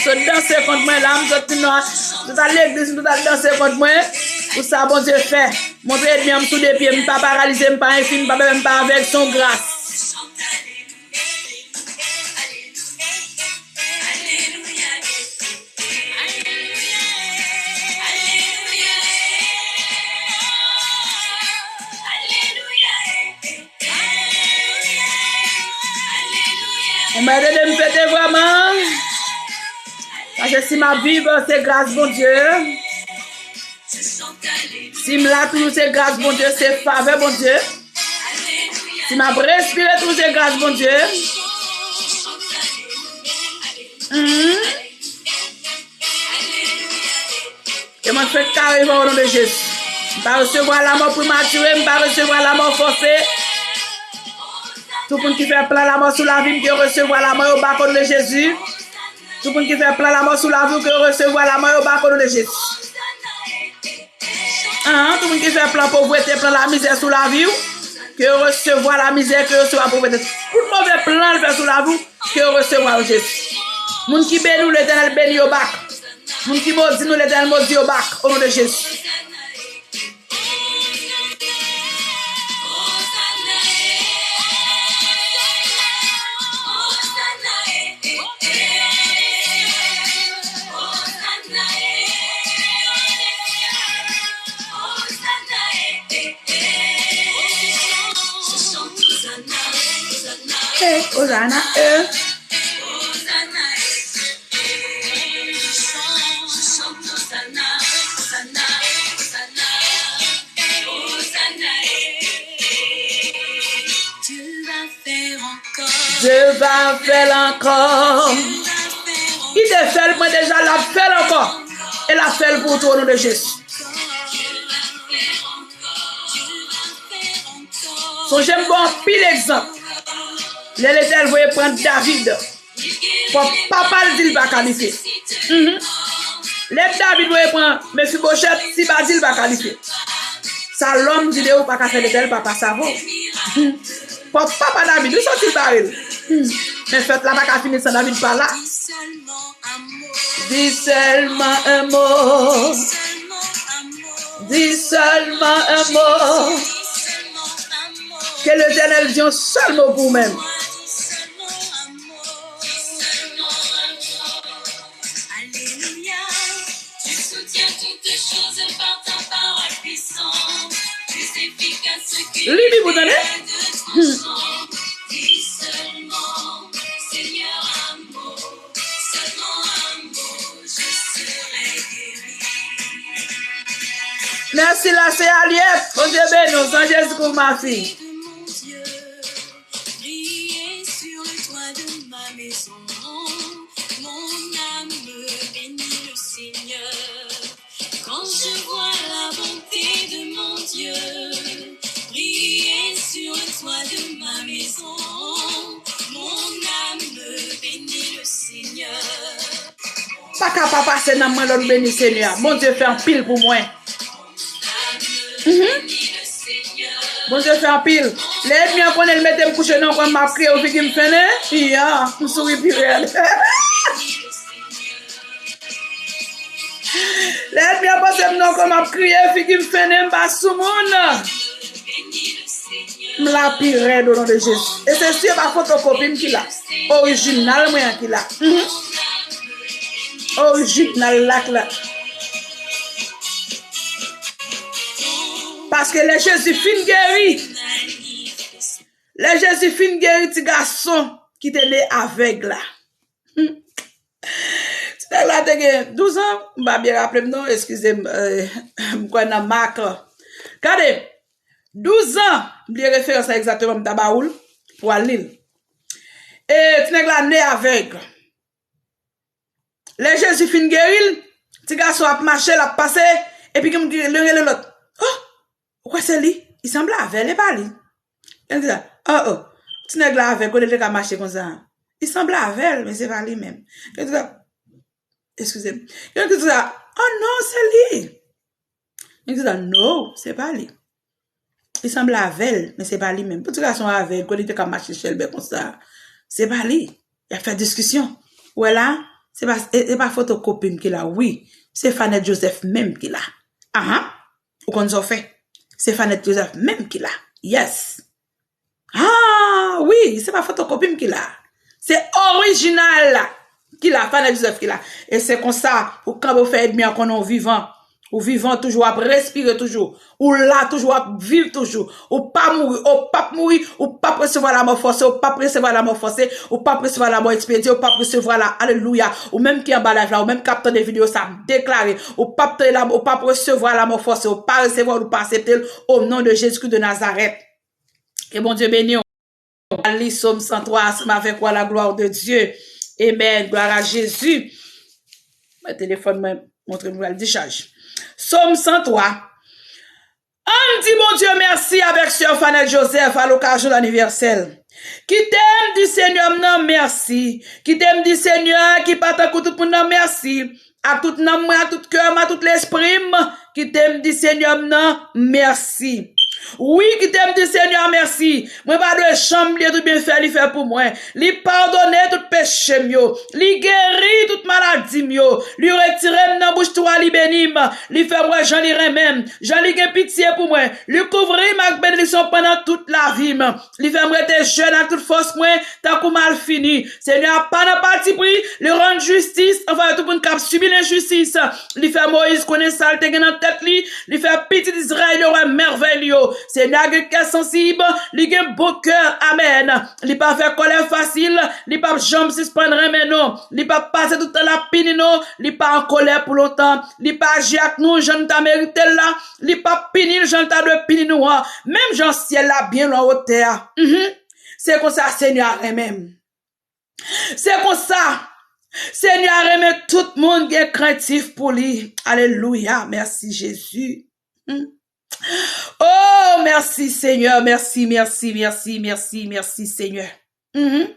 Sot danse kont mwen la, m sot nan, m sot al legliz, m sot al danse kont mwen. Pou sa Bondye fè. Montre ènmi an m sou de pye, m pa paralize, m pa enfim, m pa bèbè, m pa avèg, se yon gras. Ou mèt ede m fete vrèman. Paske si m ap viv, se gras Bondye. Si m la toujou, se gras Bondye, se favè Bondye. Si m ap respire toujou, se gras Bondye. Mhm. Ke mwen fèk kare vivan o non de Jezi. M pa resevwa lanmò prematire, m pa resevwa lanmò fòse. Tout moun ki fè plan lanmò sou lavi m, ke yo resevwa lanmò yo bak o non de Jezi. Tout moun ki fè plan lanmò sou lavi w, ke yo resevwa lanmò yo bak o non de Jezi. Ahan, tout moun ki fè plan povrete, plan lamizè sou lavi w, ke yo resevwa lamizè, ke yo resevwa povrete. Tout move plan l fè sou lavi w, ke yo resevwa yo, Jezi. Moun ki beni w, Letènèl beni yo bak. Moun ki modi nou, Letènèl modi yo bak, o non de Jezi. Hey, Hosanna, eh. Dieu va faire encore. Li te fè l, mwen deja, l ap fè l ankò. E l ap fè l pou ou tou, o non de Jezi. Sonje m ba w anpil egzanp. Lè Letènèl voye pran David, pwòp papa l di l pa kalifye. Mhm. Lè David voye pran Mefibochèt, Siba di l pa kalifye. Sa lòm di de ou pa ka fè, Letènèl pa pase avè w. Mhm. Pwòp papa David, wi, soti bare l. Mhm. Men fèt la pa ka fini san David pa la. Dis seulement un mot. Dis seulement un mot. Ke Letènèl di yon sèl mo pou ou menm. Li Bib ou tande. Mèsi la sè Aliette. Bondye beni w. San Jezi kouvri ma fi. Briller sur le toit de ma maison, mon âme bénit le Seigneur. Quand je vois la bonté de mon Dieu, briller sur le toit de ma maison, mon âme bénit le Seigneur. Pa ka pa pase nan mwen lè w beni Senyè a. Bondye fè anpil pou mwen. Bondye fè anpil. Lè ènmi an konnen l mete m kouche nan kwen m ap kriye, figi m fennen. Ya, m souri pi rèd. Lè ènmi an panse m nan kwen m ap kriye, figi m fennen, m pa sou moun. M la pi rèd o non de Jezi. E se si e pa fotokopi m ki la. Orijinal mwen an ki la. Mhm. Orijinal la ki la. Paske lè Jezi fin geri, lè Jezi fin geri ti gason ki te ne avèg la. Hmm. Ti nèg la te gen douz an, m pa byen raple m non, eskize m, eh, m kwè nan Mak. Gade, douz an, m bliye referans la egzakteman, m ta ba ou l pou al li l. E ti nèg la ne avèg. Lè Jezi fin geri l, ti gason ap mache, l ap pase, epi gen moun ki rele lòt. Oh, ou kwè se li? Li sanble avè l, e pa li. Gen ki di sa, oh, oh, ti nèg la avè l, kote l te ka mache konsa? Li sanble avè l, men se pa li menm. Gen ki di sa, eskize m. Gen ki di sa, oh non, se li. Gen ki di sa, no, se pa li. Li sanble avè l, men se pa li menm. Pou ti gason avèg, kote li te ka mache chèlbè konsa? Se pa li. Y ap fè diskisyon. Ou wè la, se pa, e, e pa fotokopi m ki la, wi. Se Fanette Joseph menm ki la. Ahan. Ou konn sa w fè. Se Fanette Joseph menm ki la. Yes. Ah, wi, se pa fotokopi m ki la. Se orijinal la ki la, Fanette Joseph ki la. E se konsa, ou kanpe, ou fè ènmi an konnen ou vivan. Ou vivan toujou, w ap respire toujou. Ou la toujou, w ap viv toujou. Ou pa mouri, ou p ap mouri, ou p ap resevwa lamò fòse, ou p ap resevwa lamò fòse, ou p ap resevwa lamò ekspedye, ou p ap resevwa la, alelouya. Ou menm ki anba live la, ou menm k ap tande videyo sa, m deklare, ou p ap tande lamò, ou p ap resevwa lamò fòse, ou pa resevwa, ou pa aksepte l, o non de Jezi Kris de Nazarèt. Ke Bondye beni w. Al li Sòm san twa ansanm avèk ou, à la gloire de Dieu. Amen. Gloire à Jésus. Mwen, telefòn mwen montre m pral dichaj. Sòm san twa. Ann di Bondye mèsi avèk sè Fanette Joseph à l'occasion d'anniversaire l. Kite m di Senyè m nan mèsi. Kite m di Senyè ki pa tankou tout moun nan mèsi. Ak tout nanm mwen, ak tout kè m, ak tout lespri m, kite m di Senyè m nan mèsi. Wi, kite m di Senyè a mèsi. Mwen pa dwe janm bliye tout byenfè li fè pou mwen. Li padone tout peche m yo. Li geri tout maladi m yo. Li retire m nan bouch twou a, li beni m. Li fè m wè jan li renmen m, jan li gen pitye pou mwen. Li kouvri m ak benediksyon pandan tout lavi m. Li fè m rete jèn ak tout fòs mwen, tankou malfini. Senyè a pa nan patipri, li rann jistis an favè tout moun k ap sibi lenjistis. Li fè Moyiz konnen sa l te gen nan tèt li, li fè pitit Izrayèl yo wè mèvèy li yo. Senyè a gen kè sansib, li gen bon kè, amèn. Li pa fè kòlè fasil, li p ap janm sispann renmen nou. Li p ap pase tout tan l ap pini nou, li pa an kòlè pou lontan, li pa aji ak nou jan n ta merite l la, li p ap pini l jan l ta dwe pini nou an. Menm jan syèl la byen lwen wotè a. Mhm. Se konsa Senyè a renmen m. Se konsa Senyè a renmen tout moun gen krentif pou li. Alelouya. Mèsi, Jezi. Hmm. Oh, mèsi, Senyè. Mèsi, mèsi, mèsi, mèsi, mèsi, Senyè. Mhm.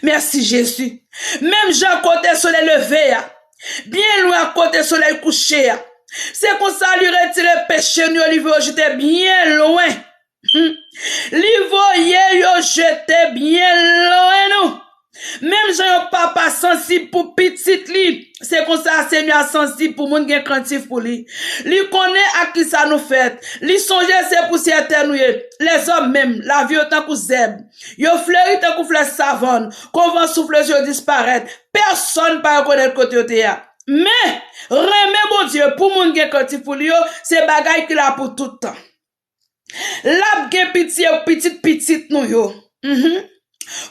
Mèsi, Jezi. Menm jan kote solèy leve a, byen lwen ak kote solèy kouche a. Se konsa li retire peche nou yo, li voye yo jete byen lwen. Hmm. Li voye yo jete byen lwen nou. Menm jan yon papa sansib pou pitit li, se konsa Senyè a sansib pou moun gen krentif pou li. Li konnen ak kisa nou fèt. Li sonje se pousyè tè nou ye. Lèzòm menm, lavi yo tankou zèb. Yo fleri tankou flè savann. Kon van soufle sou yo, yo disparèt. Pèsonn pa rekonèt kote yo te ye a. Men, renmen Bondye pou moun gen krentif pou li yo, se bagay ki la pou tout tan. L ap gen pitye pitit pitit nou yo. Mhm.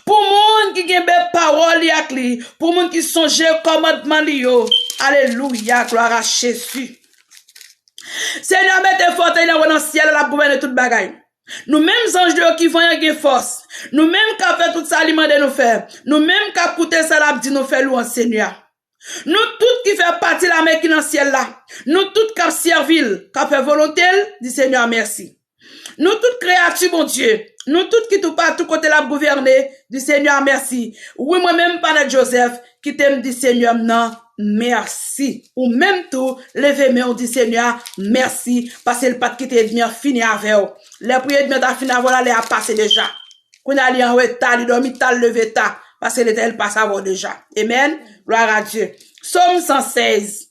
Pou moun ki kenbe pawòl li ak li, pou moun ki sonje kòmandman li yo. Alelouya, glwa a Jezi. Senyè a mete fòtèy li anwo nan syèl la, l ap gouvène tout bagay. Nou menm zanj li yo ki vanyan gen fòs. Nou menm k ap fè tout sa li mande nou fè. Nou menm k ap koute sa l ap di nou fè lwanj Senyè a. Nou tout ki fè pati lame ki nan syèl la, nou tout k ap sèvi l, k ap fè volonte l, di Senyè a mèsi. Nou tout kreyati Bondye. Nou tout ki toupatou kote l ap gouvène, di Senyè mèsi. Wi, mwen menm, Panèt Joseph, kite m di Senyè m nan mèsi. Ou menm tou, leve men w, di Senyè mèsi, paske l pa t kite ènmi an fini avè w. Lè pou ènmi an ta fini avè w la, lè a pase deja. Kounye a, li an reta, li dòmi ta, l leve ta, paske Letènèl pase avè w deja. Amen. Gloire à Dieu. Sòm san sèz.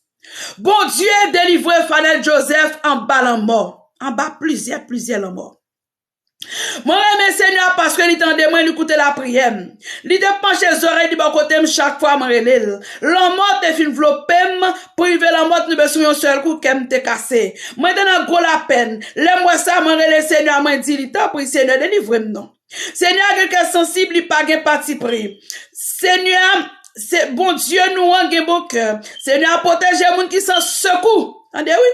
Bondye delivre Fanel Joseph anba lanmò, anba plizyè, plizyè lanmò. Mwen renmen Senyè a paske li tande mwen, li koute lapriyè m. Li te panche zòrèy li bò kote m chak fwa mwen rele l. Lanmò te fin vlope m, prive lanmò t tonbe sou yon sèl kou, kè m te kase. Mwen te nan gwo lapèn. Lè m wè sa, mwen rele Senyè a, mwen di li, tanpri, Senyè, delivre m non. Senyè a gen kè sansib, li pa gen patipri. Senyè, se Bondye nou an gen bon kè. Senyè a pwoteje moun ki san sekou. Tande wi.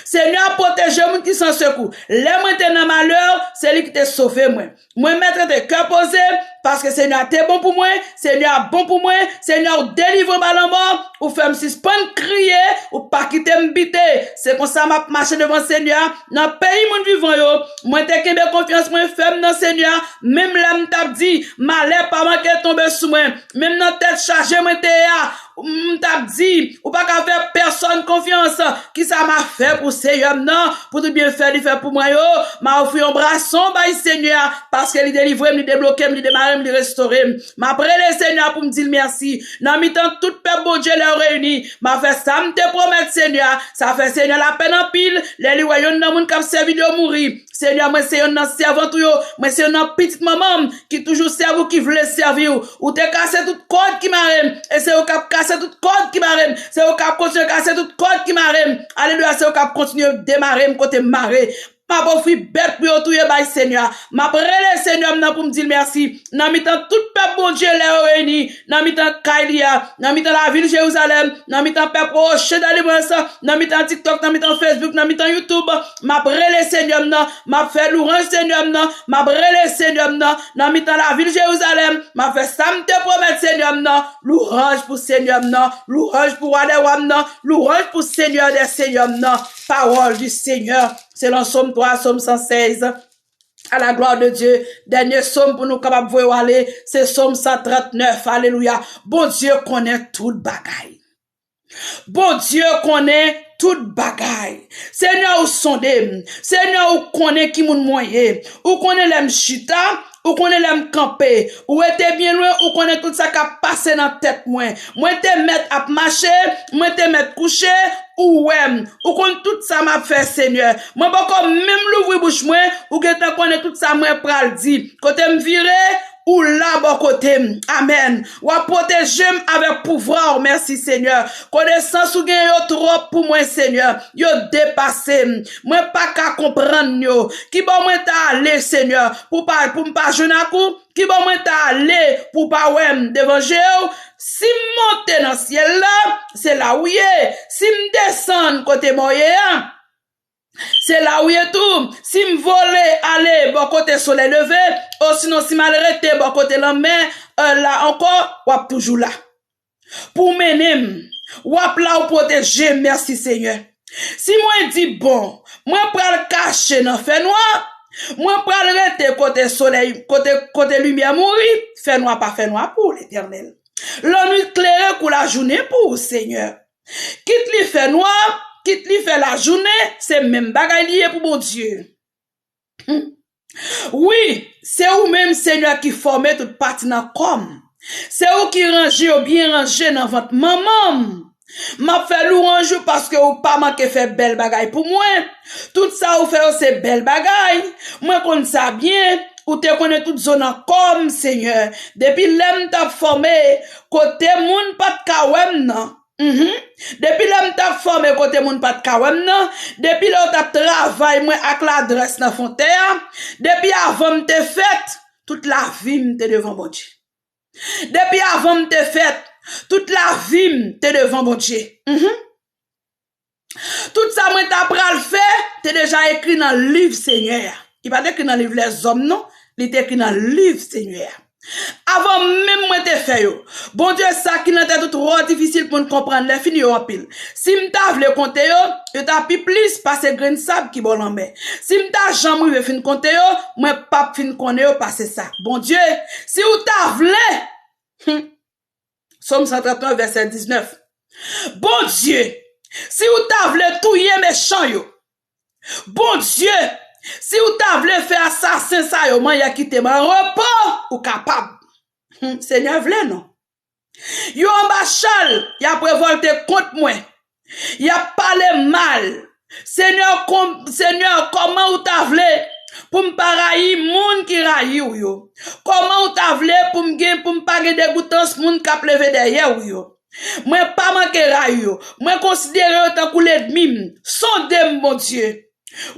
Senyè a pwoteje moun ki san sekou. Lè mwen te nan malè, se li ki te sove mwen. Mwen mèt rete kè poze, paske Senyè a te bon pou mwen, Senyè a bon pou mwen, Senyè ou delivre m ba lanmò, ou fè m sispann kriye, ou pa kite m bite. Se konsa m ap mache devan Senyè a nan peyi moun vivan yo. Mwen te kenbe konfyans mwen fèm nan Senyè a, menm lè m t ap di, malè pa manke tonbe sou mwen, menm nan tèt chaje mwen te ye a, m t ap di, ou pa ka fè pèsòn konfyans. Kisa m a fè pou Senyè m nan, pou tout byenfè li fè pou mwen yo? M a ofri yon brason bay Senyè a, paske li delivre m, li debloke m, li demare m, li restore m. M ap rele Senyè a pou m di l mèsi. Nan mitan tout pèp Bondye lè yo reyini, m a fè sa m te pwomèt Senyè a. Sa fè Senyè a lapèn anpil lè li wè yonn nan moun k ap sèvi l yo mouri. Senyè, mwen se yonn nan sèvant ou yo, mwen se yonn nan pitit manman m ki toujou sèvi w, ki vle sèvi w. Ou te kase tout kòd ki mare m, e se ou k ap kase tout kòd ki mare m, se ou k ap kontinye kase tout kòd ki mare m. Alelouya, se ou k ap kontinye demare m kote m mare. M ap ofri bèt pou yo touye bay Senyè a. M ap rele Senyè m nan pou m di l mèsi. Nan mitan tout pèp Bondye lè yo reyini, nan mitan kay li a, nan mitan lavil Jerizalèm, nan mitan pèp Roche Delivrans, nan mitan TikTok, nan mitan Facebook, nan mitan YouTube, m ap rele Senyè m nan, m ap fè louwanj Senyè m nan, m ap rele Senyè m nan, nan mitan lavil Jerizalèm, m ap fè sa m te pwomèt Senyè m nan, louwanj pou Senyè m nan, louwanj pou Wa dè wa m nan, louwanj pou Senyè dè senyè m nan. Parole du Seigneur, selon Sòm twa, Sòm san sèz. À la gloire de Dieu. Dènye sòm pou nou kapab voye w ale, se sòm san trannèf. Alelouya. Bondye konnen tout bagay. Bondye konnen tout bagay. Senyè, ou sonde m. Senyè, ou konnen ki moun mwen ye. Ou konnen lè m chita, ou konnen lè m kanpe. Ou rete byen lwen, ou konnen tout sa k ap pase nan tèt mwen. Mwen te mèt ap mache, mwen te mèt kouche, ou wè m. Ou konn tout sa m ap fè, Senyè. Mwen poko menm louvri bouch mwen, ou gentan konnen tout sa mwen pral di. Kote m vire, ou la bò kote m. Amèn. W ap pwoteje m avèk pouvwa w. Mèsi, Senyè. Konesans ou gen yo twòp pou mwen, Senyè. Yo depase m. Mwen pa ka konprann yo. Kibò mwen ta ale, Senyè, pou pa, pou m pa jwenn ak ou? Kibò mwen ta ale pou w pa wè m devan je w? Si m monte nan syèl la, se la ou ye. Si m desann kote mò ye a, se la ou ye tou. Si m vole ale bò kote solèy leve, osinon si m al rete bò kote lanmè, e, la ankò, w ap toujou la. Pou w mennen m, w ap la, ou pwoteje m. Mèsi, Senyè. Si mwen di, bon, mwen pral kache nan fènwa, mwen pral rete kote solèy, kote, kote limyè mouri, fènwa pa fènwa pou ou, Letènèl. Lannwit klere kou lajounen pou ou, Senyè. Kit li fè nwa, kit li fè lajounen, se menm bagay li ye pou Bondye. Hmm. Wi, se ou menm, Senyè, ki fòme tout pati nan kò m. Se ou ki ranje yo byen ranje nan vant manman m. M ap fè louwanj ou paske ou pa manke fè bèl bagay pou mwen. Tout sa ou fè yo se bèl bagay. Mwen konn sa byen. Ou te konnen tout zo nan kò m, Senyè. Depi lè m t ap fòme, kote moun pa t ka wè m nan. Mhm. Depi lè m t ap fòme kote moun pa t ka wè m nan, depi lè yo t ap travay mwen ak ladrès nan fon tè a, depi avan m te fèt, tout lavi m te devan Bondye. Depi avan m te fèt, tout lavi m te devan Bondye. Mhm. Tout sa mwen ta pral fè, te deja ekri nan liv Senyè a. Li pa t ekri nan liv lèzòm, non. Li te ekri nan liv Senyè a. Avan menm mwen te fè yo. Bondye, sa ki nan tèt ou twò difisil pou n konprann, lè fini yo anpil. Si m ta vle konte yo, yo ta pi plis pase grenn sab ki bò lanmè. Si m ta janm rive fin konte yo, mwen p ap fin konnen yo pase sa. Bondye, si w ta vle, hmm. Sòm san trant nèf, vèsè diznèf. Bondye, si w ta vle touye mechan yo, Bondye, si w ta vle fè asasen sa yo manyen kite m an repo, ou kapab. Hmm, Senyè vle non. Yo anba chal, y ap revòlte kont mwen. Y ap pale m mal. Senyè, kon, Senyè, kòman ou ta vle pou m pa rayi moun ki rayi w yo? Kòman ou ta vle pou m gen, pou m pa gen degoutans moun k ap leve dèyè w yo? Mwen pa manke rayi yo. Mwen konsidere yo tankou lènmi m. Sonde m, Bondye.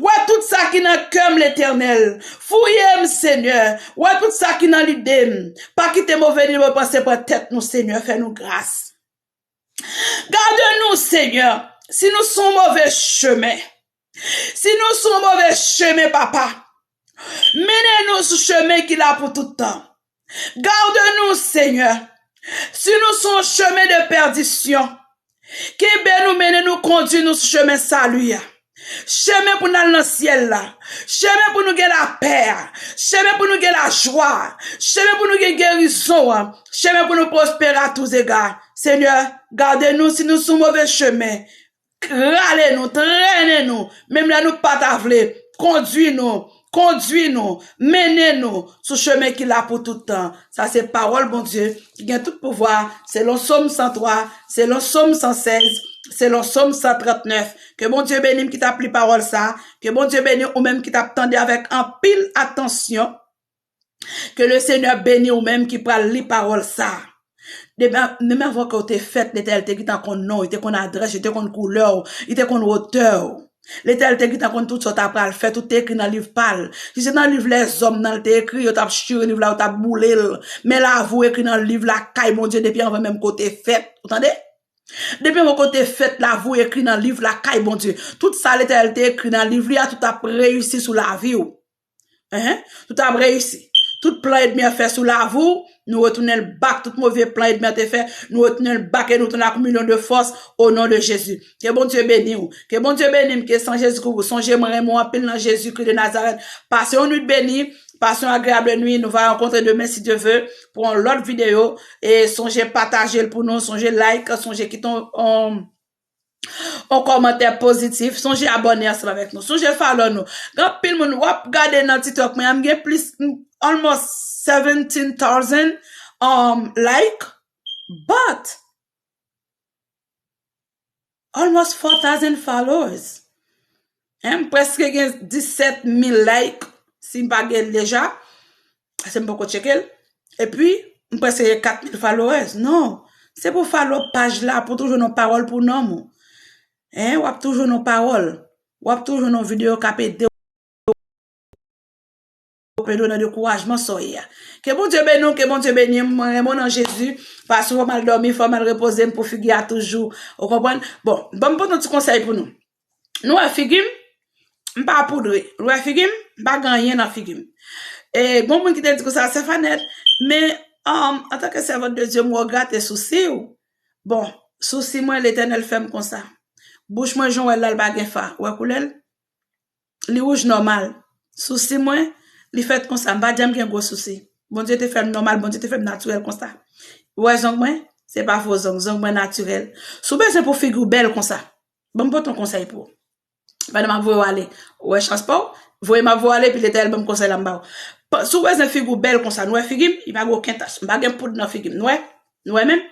Wè tout sa ki nan kè m, Letènèl. Fouye m, Senyè. Wè tout sa ki nan lide m. Pa kite move lide, move panse pran tèt nou, Senyè. Fè nou gras. Gade nou, Senyè, si nou sou yon move chemen. Si nou sou yon move chemen, Papa, mennen nou sou chemen ki la pou tout tan. Gade nou, Senyè, si nou sou yon chemen de pèdisyon, kenbe nou, mennen nou, kondui nou sou chemen sali a. Chemen pou n al nan syèl la. Chemen pou nou gen lapè a. Chemen pou nou gen lajwa a. Chemen pou nou gen gerizon an. Chemen pou nou pwospere a tou zega. Senyè, gade nou si nou sou move chemen. Rale nou, trennen nou. Menm lè nou pa ta vle, kondui nou. Kondui nou, mennen nou sou chemen ki la pou tout tan. Sa se pawòl Bondye ki gen tout pouvwa, selon Sòm san twa, selon Sòm san sèz, selon Sòm san trant nèf. Ke Bondye beni m ki t ap li pawòl sa. Ke Bondye beni ou menm ki t ap tande avèk anpil atansyon. Que le Seigneur beni ou menm ki pral li pawòl sa. Demen, menm avan ke w te fèt, Letènèl te gentan konn non w, li te konn adrès, li te konn koulè w, li te konn wotè w. Letènèl te gentan konn tout sa w ta pral fè, tout te ekri nan liv pa l. Si se nan liv lèzòm nan l te ekri, yo t ap chire liv la, yo t ap boule l. Men lavi w ekri nan liv lakay Bondye depi anvan menm ke w te fèt. Ou tande? Depi anvan ke w te fèt, lavi w ekri nan liv lakay Bondye. Tout sa Letènèl te ekri nan liv li a, tout ap reyisi sou lavi w. Enhen, tout ap reyisi. Tout plan ènmi an fè sou lavi w, nou retounen l back. Tout move plan ènmi an te fè, nou retounen l back e nou tounen ak milyon de fòs, o non de Jezi. Ke Bondye beni w. Ke Bondye beni m, ke san Jezi kouvri w. Sonje mwen renmen w anpil nan Jezikri de Nazarèt. Pase yon nwit beni, pase yon agreyab nwi. Nou va rankontre demen si Dye ve pou yon lòt videyo. E sonje pataje l pou nou, sonje like, sonje kite yon, yon yon kòmantè pozitif. Sonje abòne ansanm avèk nou. Sonje follow nou. Gen anpil moun w ap gade nan TikTok mwen an, m gen plis, m, almost seventeen thousand, um, like, but almost four thousand followers. Hein, m prèske gen disèt mil like, si m pa gen l deja. Paske m poko tcheke l. Epi, m prèske gen kat mil followers. Non. Se pou follow paj la, pou toujou nan pawòl pou nanm ou. Hein, w ap toujou nan pawòl. W ap toujou nan videyo k ap ede w, ede w nan dekourajman sa w ye a. Ke Bondye beni w, ke Bondye beni m. Mwen renmen w nan Jezi. Paske fò m al dòmi, fò m al repoze m pou figi a toujou. Ou konprann? Bon, ban m pote yon ti konsèy pou nou. Nou wè figi m, m pa poudre. Nou wè figi m, m pa gen anyen nan figi m. E gon moun ki te di konsa, Stefanèt, men, um, antanke sèvant de Dye, m wè w grate sousi w. Bon, sousi mwen, Letènèl fè m konsa. Bouch mwen, jan w wè l la, l pa gen fa. Ou wè koulè l? Li wouj nòmal. Sousi mwen, li fèt konsa. M pa janm gen gwo sousi. Bondye te fè m nòmal, Bondye te fè m natirèl konsa. Ou wè zong mwen? Se pa fo zong, zong mwen natirèl. Si w bezwen pou figi w bèl konsa, ban m pote yon konsèy pou ou. Pandan m ap voye w ale, ou wè chans pa w, voye m ap voye w ale, epi Letènèl ban m konsèy la m ba w. Pa, si w bezwen figi w bèl konsa, nou wè figi m, li pa gen okenn tach. M pa gen poud nan figi m, nou wè? Nou wè menm?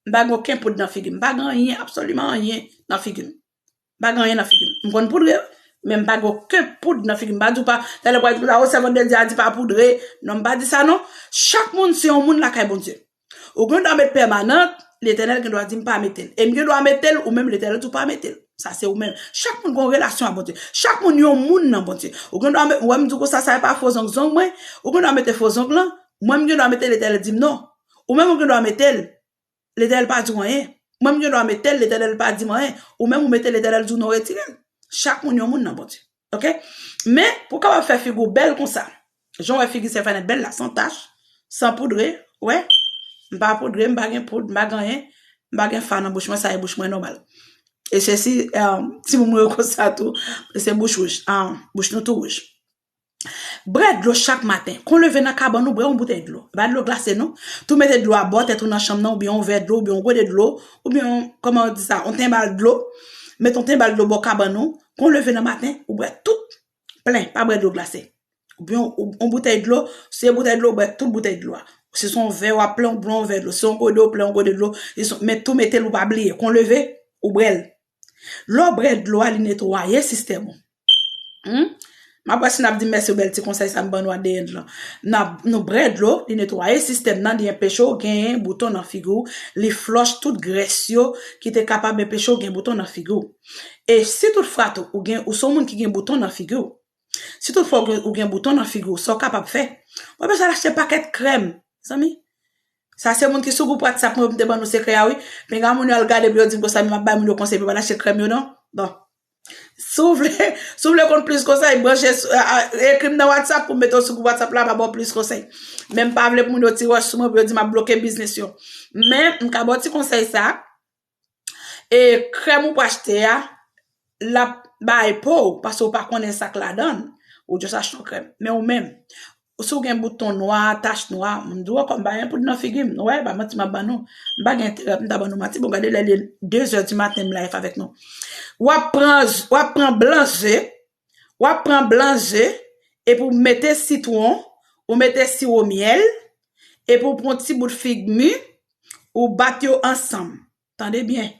M pa gen okenn poud nan figi m. M pa gen anyen, absoliman anyen nan figi m. M pa gen anyen nan figi m. M konn poudre, wi, men m pa gen okenn poud nan figi m. M pa di w pa, talè w pral di konsa, o, sèvant de Dye a di pa poudre. Non, m pa di sa, non. Chak moun se yon moun lakay Bondye. Ou gen dwa met pèmanant, Letènèl gen dwa di m pa mete l. E m gen dwa mete l, ou menm Letènèl di w pa mete l. Sa se ou menm. Chak moun gen yon relasyon ak Bondye. Chak moun yon moun nan Bondye. Ou gen dwa met, ou wè m di w konsa, sa e pa fo zong zong mwen. Ou gen dwa mete fo zong lan. Mwen m gen dwa mete l, Letènèl di m non. Ou menm ou gen dwa mete l. Letènèl pa di w anyen. Mwen m gen dwa mete l, Letènèl pa di m anyen. Ou menm ou mete l, Letènèl di w non, retire l. Chak moun yon moun nan Bondye. Oke? Men, pou w kapab fè figi w bèl konsa, jan w wè figi Stefanèt bèl la, san tach, San poudre, wè. M pa poudre, m pa gen poud, m pa gen anyen. M pa gen fa nan bouch mwen, sa e bouch mwen nòmal. E se si, um, timoun mwen yo konsa tou, se bouch wouj, ah, bouch nou tou wouj. Bwè dlo chak maten. Kon leve nan kabann ou, bwè yon boutèy dlo. E pa dlo glase non. Tou mete dlo a bò tèt ou nan chanm nan, oubyen yon vè dlo, oubyen yon gode dlo, oubyen yon, kòman yo di sa, yon tenbal dlo. Mete yon tenbal dlo bò kabann ou. Kon leve nan maten, ou bwè tout plen, pa bwè dlo glase. Oubyen yon, yon boutèy dlo, si se boutèy dlo, ou bwè tout boutèy dlo a. Si se yon vè w ap plen, ou bwè yon vè dlo. Si se yon gode w plen, yon gode dlo. Si se, men tou mete l, ou pa bliye. Kon leve, ou bwè l. Lè w bwè dlo a, li netwaye sistèm ou. Hmm? M ap wè si n ap di m mèsi pou bèl ti konsèy sa m ban nou a de end lan. N ap, nou bwè dlo, li netwaye sistèm nan, li anpeche w genyen bouton nan figi w, li flòch tout grès yo ki te kapab anpeche w gen bouton nan figi w. E si toutfwa tou, ou gen, ou se yon moun ki gen bouton nan figi w, si toutfwa ou gen, ou gen bouton nan figi w, sa w kapab fè? Ou pa bezwen al achte pakèt krèm, zanmi. Sa se moun ki sou gwoup WhatsApp mwen, pou m te ban nou sekrè a, wi. Pinga moun yo al gade pou yo di m konsa, men m ap bay moun yo konsèy pou yo pa al achte krèm yo, non. Bon. Si w vle, si w vle konn plis konsèy, branche, a, a, ekri m nan WhatsApp pou m mete w sou gwoup WhatsApp la, m a ba w plis konsèy. Men m pa vle pou moun yo ti wòch sou mwen, pou yo di m ap bloke biznis yo. Men, m ka ba w ti konsèy sa. E krèm ou pou achte a, l ap bay po w, paske w pa konnen sa k ladan l. Ou just achte yon krèm. Men ou menm, si w gen bouton nwa, tach nwa, m di w ankò, m pa gen poud nan figi m. Nou wè, pa manti m ap ban nou. M pa gen enterè pou m ta ban nou manti. Bon, gade lè li de zè di maten, m live avèk nou. W ap pran, w ap pran blan ze, w ap pran blan ze, epi w mete sitwon, ou mete siwo myèl, epi w pran ti bout fig mi, ou bat yo ansanm. Tande byen.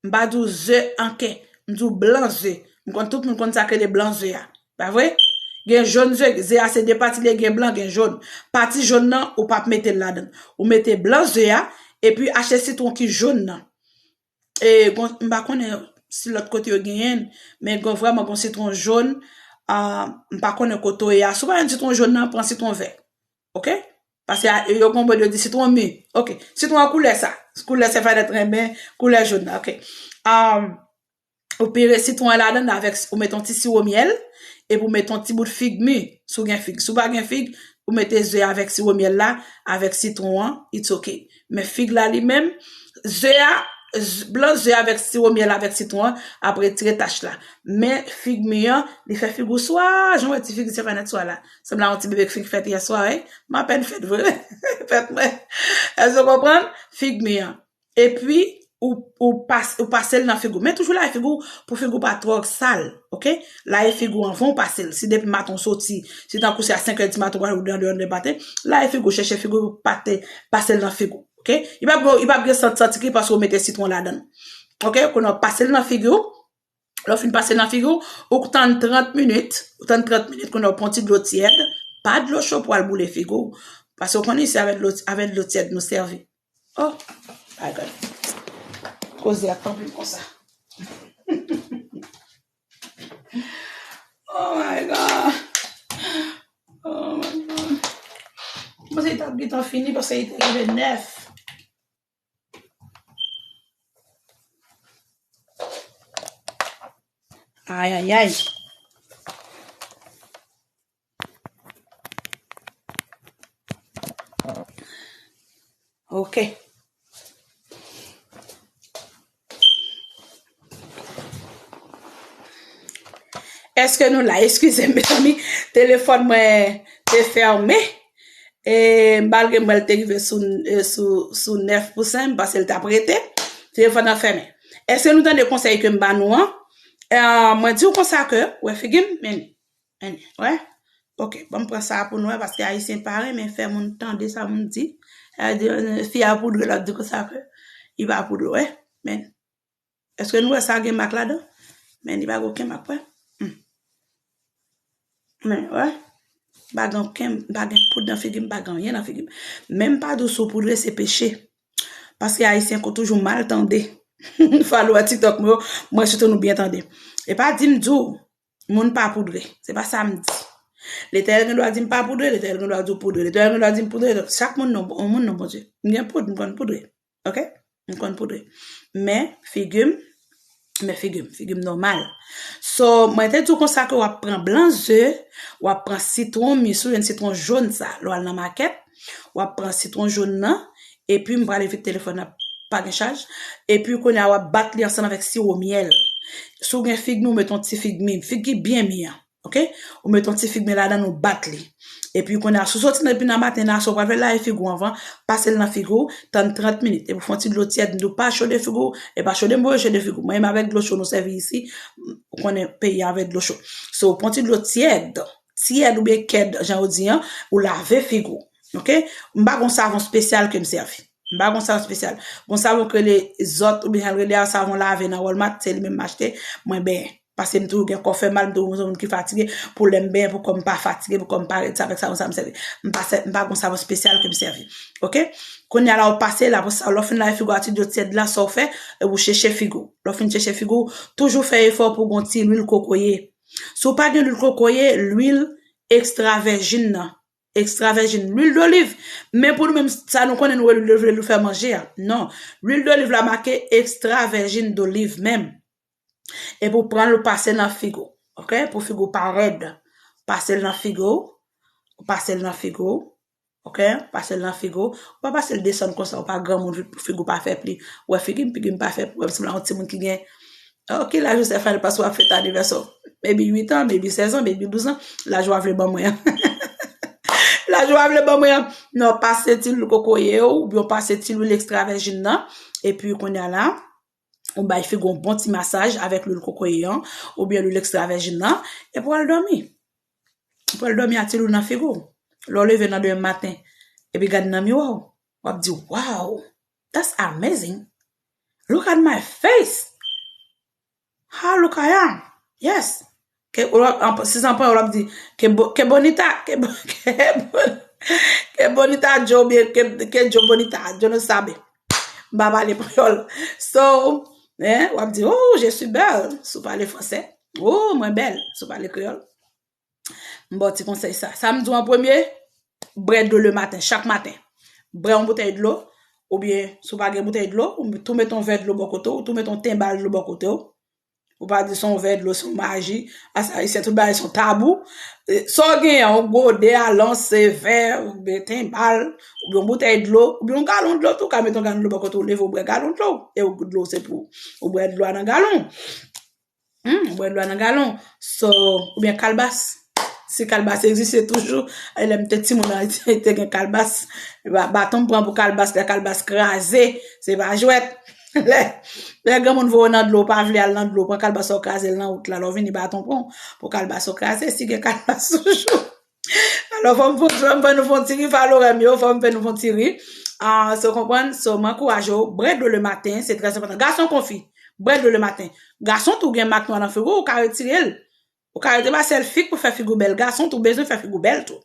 M pa di w ze anken. M di w blan ze. M konn tout moun konn sa k rele blan ze a. Pa vre? Gen jòn ze, ze a se de pati li ye, gen blan, gen jòn. Pati jòn nan, ou p ap mete l ladan l. Ou mete blan ze a, epi achte sitwon ki jòn nan. E, gon, m pa konnen si lòt kote yo genyen l, men gon vrèman gon sitwon jòn, ah, m pa konnen kote w ye a. Si w pa jwenn sitwon jòn nan, pran sitwon vè. Oke? Paske a, yo gon bò yo di sitwon mi. Oke. Sitwon an koulè sa. Koulè Sefanèt renmen, koulè jòn nan. Oke. Um, ou pire sitwon an ladan l avèk, ou mete yon ti siwo myèl, epi ou mete yon ti bout fig mi, si w gen fig. Si w pa gen fig, ou mete ze avèk siwo myèl la, avèk sitwon an, it's ok. Men fig la li menm, ze a, z-, blan ze avèk siwo myèl avèk sitwon an ap retire tach la. Men fig mi an, li fè figi w swa, jan w wè ti figi Sefanèt swa la. Sanble a yon ti bebe k fin fèt yè swa, wi. M apèn fèt vre. Fèt mwen. Èske w konprann? Fig mi an. Epi, ou, ou pas-, ou pase l nan figi w. Men toujou lave figi w pou figi w pa twò sal, oke? Lave figi w anvan w pase l. Si depi maten w soti, si tankou se a senk è di maten w pral ou nan deyò nan maten, lave figi w, chèche figi w, pate, pase l nan figi w, oke? Li p ap, li p ap gen sant santi ki paske w mete sitwon ladan l. Oke? Kounye a w pase l nan figi w, lè w fin pase l nan figi w, ou tann trant minit, ou tann trant minit, kounye a w pran ti dlo tyèd, pa dlo cho pou al boule figi w, paske w konnen se avè dlo, avè dlo tyèd nou sèvi. Oh, my God. Koze a tanpri konsa. Oh my God. Oh my God. Mwen se li t ap gentan fini paske li te rive nèf. Ay, ay, ay. Ok. Èske nou la? Eskize m, mezanmi. Telefòn mwen te fèmen. E malgre m wè l te rive sou, e, sou, sou nèf pou san, m panse l t ap rete. Telefòn nan fèmen. Èske nou tande konsèy ke m ba nou an? E, mwen di w konsa ke, wè figi m, men, men, wè. Ok, ban m pran sa pou nou wè, paske Ayisyen pa renmen fè moun tande sa moun di. E, di, e, fi a poudre, l ap di konsa ke li pa poudre, wè. Men, èske nou wè sa gen mak ladan? Men, li pa gen okenn mak, wè. Hmm. Men, wè. M pa gen okenn, m pa gen poud nan figi m, m pa gen anyen nan figi m. Men m pa di w si w poudre se peche. Paske Ayisyen ko toujou mal tande. Follower TikTok mwen yo, mwen swete nou byen tande. E pa di m di w, moun pa poudre. Se pa sa m di. Letènèl gen dwa di m pa poudre, Letènèl gen dwa di w poudre. Letènèl gen dwa di m poudre, chak moun non, yon moun non, Bondye. M gen poud, m konn poudre. Ok? M konn poudre. Men figi m, men figi m, figi m nòmal. So, mwen te di w konsa ke w ap pran blan ze, w ap pran sitwon, mi si w jwenn sitwon jòn sa, lè w al nan makèt, W ap pran sitwon jòn nan, epi m prale vit, telefòn nan pa gen chaj. Epi kounye a w ap bat li ansanm avèk siwo myèl. Si w gen fig mi, w met yon ti fig mi, fig ki byen mi an. Ok? Ou met yon ti fig mi ladan, ou bat li. Epi kounye a, si w soti nan, depi nan maten la, si w pral fè lave figi w anvan, pase l nan figi w, tann trant minit. Epi w fè yon ti dlo tyèd, m di w pa chode figi w, e pa chode m voye chode figi w. Mwen menm avèk dlo cho nou sèvi isi, ou konnen peyi a avèk dlo cho. So, w pran ti dlo tyèd, tyèd oubyen kèd, jan yo di an, ou lave figi w. Ok? M pa gon savon espesyal ke m sèvi. M pa gon savon espesyal. Gon savon k rele Zòt oubyen jan l rele a, savon lave nan Walmart, se li menm m achte, mwen benyen. Paske m toujou gen kò fè mal, m toujou gon moun ki fatige, pou lè m benyen, pou kò m pa fatige, pou kò m pa rèd, se avèk savon sa m sèvi. M pa sè-, m pa gon savon espesyal ke m sèvi. Ok? Kounye a la, ou pase la, pou sa, lè w fin lave figi w a ti dlo tyèd la, sa w fè, e ou cheche figi w. Lè w fin cheche figi w, toujou fè efò pou gon ti lwil kokoye. Si w pa gen lwil kokoye, lwil ekstra vèjin nan. Ekstra vèjin, lwil doliv. Men pou nou menm, sa nou konnen nou wè lwil doliv, lwil fè manje a. Non. Lwil doliv la make ekstra vèjin doliv menm. Epi w pran l, ou pase nan figi w. Ok? Pou figi w pa rèd. Pase l nan figi w. Ou pase l nan figi w. Ok? Pase l nan figi w. Ou pa pase l desann konsa, ou pa granmoun vit pou figi w pa fè pli. Ou wè figi m, figi m pa fè pwoblèm. Sanble yon timoun ki gen, oh, ki laj ou Stefan, paske w ap fete anivèsè w? Maybe uit an, maybe sèz an, maybe douz an. Laj ou a vle ban mwen an. Laj ou a vle ban mwen an. Non, pase ti lwil kokoye w, oubyen w pase ti lwil ekstra vèjin nan. Epi kounye a la, ou bay figi w yon bon ti masaj avèk lwil kokoye an, oubyen lwil ekstra vèjin nan, epi w al dòmi. Ou pral dòmi a ti lwil nan figi w. Lè w leve nan demen maten, epi gade nan miwa w, w ap di, "Wow, that's amazing. Look at my face. How look I am. Yes." Ke, w ap, an, si se an panyòl, w ap di, "Que bo-, que bonita, que bo-, que bo-, que bonita yo, oubyen que, que yo bonita, yo no sabe." M pa pale panyòl. So, hein, w ap di, "Oh, je suis belle." Si w pale fransè. "Oh, mwen bèl." Si w pale kreyòl. M ba w ti konsèy sa. Sa m di w an premye, bwè dlo le maten, chak maten. Bwè yon boutèy dlo, oubyen si w pa gen boutèy dlo, ou tou met yon vè dlo bò kote w, ou tou met yon tenbal dlo bò kote w. Ou pa di se yon vè dlo, se yon maji. Asa Ayisyen, tout bagay se yon tabou. E, sa w genyen, yon gode, alans, se vè, oubyen tenbal, oubyen yon boutèy dlo, oubyen yon galon dlo tou, ou ka met yon galon dlo bò kote w, leve w bwè galon dlo. E w, dlo se pou ou bwè dlo a nan galon. Hmm, ou bwè dlo a nan galon. So, oubyen kalbas. Si kalbas egziste toujou, e lè m te timoun nan, te gen kalbas. Ba-, baton m pran pou kalbas, lè kalbas kraze, se pa jwèt. Lè, lè granmoun voye w nan dlo, ou pa vle al nan dlo, pran kalbas ou kraze l nan wout la, lè w vini baton pran w pou kalbas ou kraze, si gen kalbas toujou. Alò, fò m fè, fò m fè nou fè yon ti ri, falorè m yo, fò m fè nou fè yon ti ri. Ah, so, konprann? So, m ankouraje w, bwè dlo le maten, se trè enpòtan. Gason konfi, bwè dlo le maten. Gason tou gen mak nwa nan figi w, ou ka retire l. Ou ka retire, pa sèl fi k pou fè figi w bèl, gason tou bezwen fè figi w bèl tou.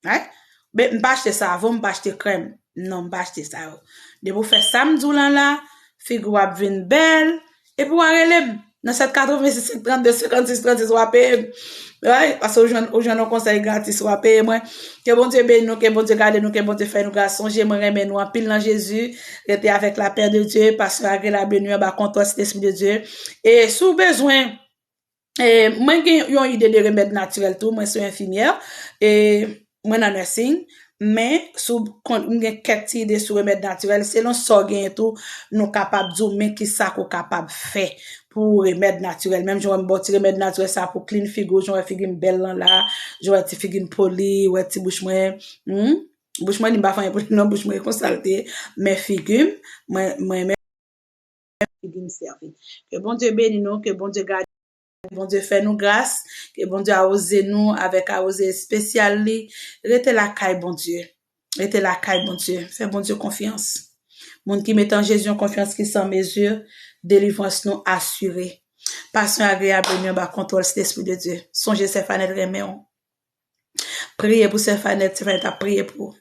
Right? Men m pa achte savon, m pa achte krèm. Non, m pa achte sa yo. Depi w fè sa m di w lan la, figi w ap vin bèl, epi w a rele m nan sèt katrevensis senk trannde senkannsis trannsis, w a peye m. Right? Paske ou jwenn, ou jwenn yon konsèy gratis, w a peye mwen. Ke Bondye beni nou, ke Bondye gade nou, ke Bondye fè nou gras. Sonje, mwen renmen nou anpil nan Jezi. Rete avec la paix de Dieu, passion agréable, bienvenue anba kontwòl Sentespri de Dye. E si w bezwen, e, mwen gen yon ide de remèd natirèl tou, mwen se yon enfimyè, e mwen nan nursing, men si w konn, m gen kèk ti ide sou remèd natirèl, selon sa w genyen tou, nou kapab di w men kisa ke w kapab fè pou remèd natirèl. Menm jan w wè m ba w ti remèd natirèl sa pou clean figi w, jan w wè figi m bèl lan la, jan w wè ti figi m poli, w wè ti bouch mwen, hmm? Bouch mwen li m pa fè anyen pou li non, bouch mwen e konsa l te ye, men figi m, mwen, mwen menm figi m sèvi. Ke Bondye beni nou, ke Bondye gade, ke Bondye fè nou gras, ke Bondye awoze nou avèk awoze espesyal li. Rete lakay Bondye. Rete lakay Bondye. Fè Bondye konfyans. Moun ki mete an Jezi yon konfyans ki san mezi, delivrans nou asire. Passion agréable, nou anba kontwòl Sentespri de Dye. Sonje Sè Fanèt renmen w. Priye pou Sè Fanèt, Sè Fanèt ap priye pou ou.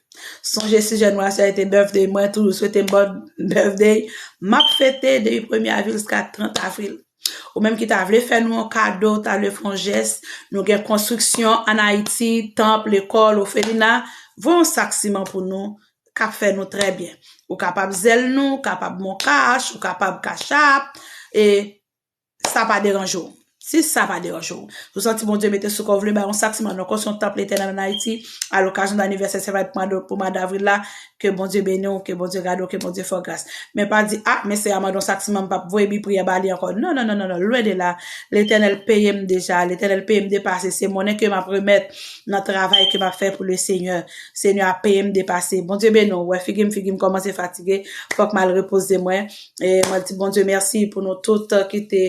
Sonje si jèn mwa sa te birthday mwen, toujou swete m bon birthday. M ap fete depi premye avril jiska trant avril. Ou menm ki ta vle fè nou yon kado, ta vle fè yon jès, nou gen konstriksyon ann Ayiti, tanp, lekòl, òfelina, voye yon sak siman pou nou, k ap fè nou trè byen. Ou kapab Zelle nou, ou kapab MonCash, ou kapab Cash App, e sa pa deranje w. Si sa pa deranje w, si w santi Bondye mete sou kè w vle bay yon sak simann nan konstriksyon tanp Letènèl ann Ayiti, alokazyon anivèsè sèvant pou mwa davril la, ke Bondye beni w, ke Bondye gade w, ke Bondye fè w gras. Men pa di, a, men sè a mande yon sak simann, m p ap voye bi priyè ba li ankò. Non, non, non, non, non, lwen de la. Letènèl peye m deja, Letènèl peye m depase, se monnen ke m ap remèt nan travay ke m ap fè pou le Senyè. Senyè a peye m depase. Bondye beni w, wè figi m, figi m kòmanse fatige, fòk m al repoze mwen. E mwen di Bondye mèsi pou nou tout ki te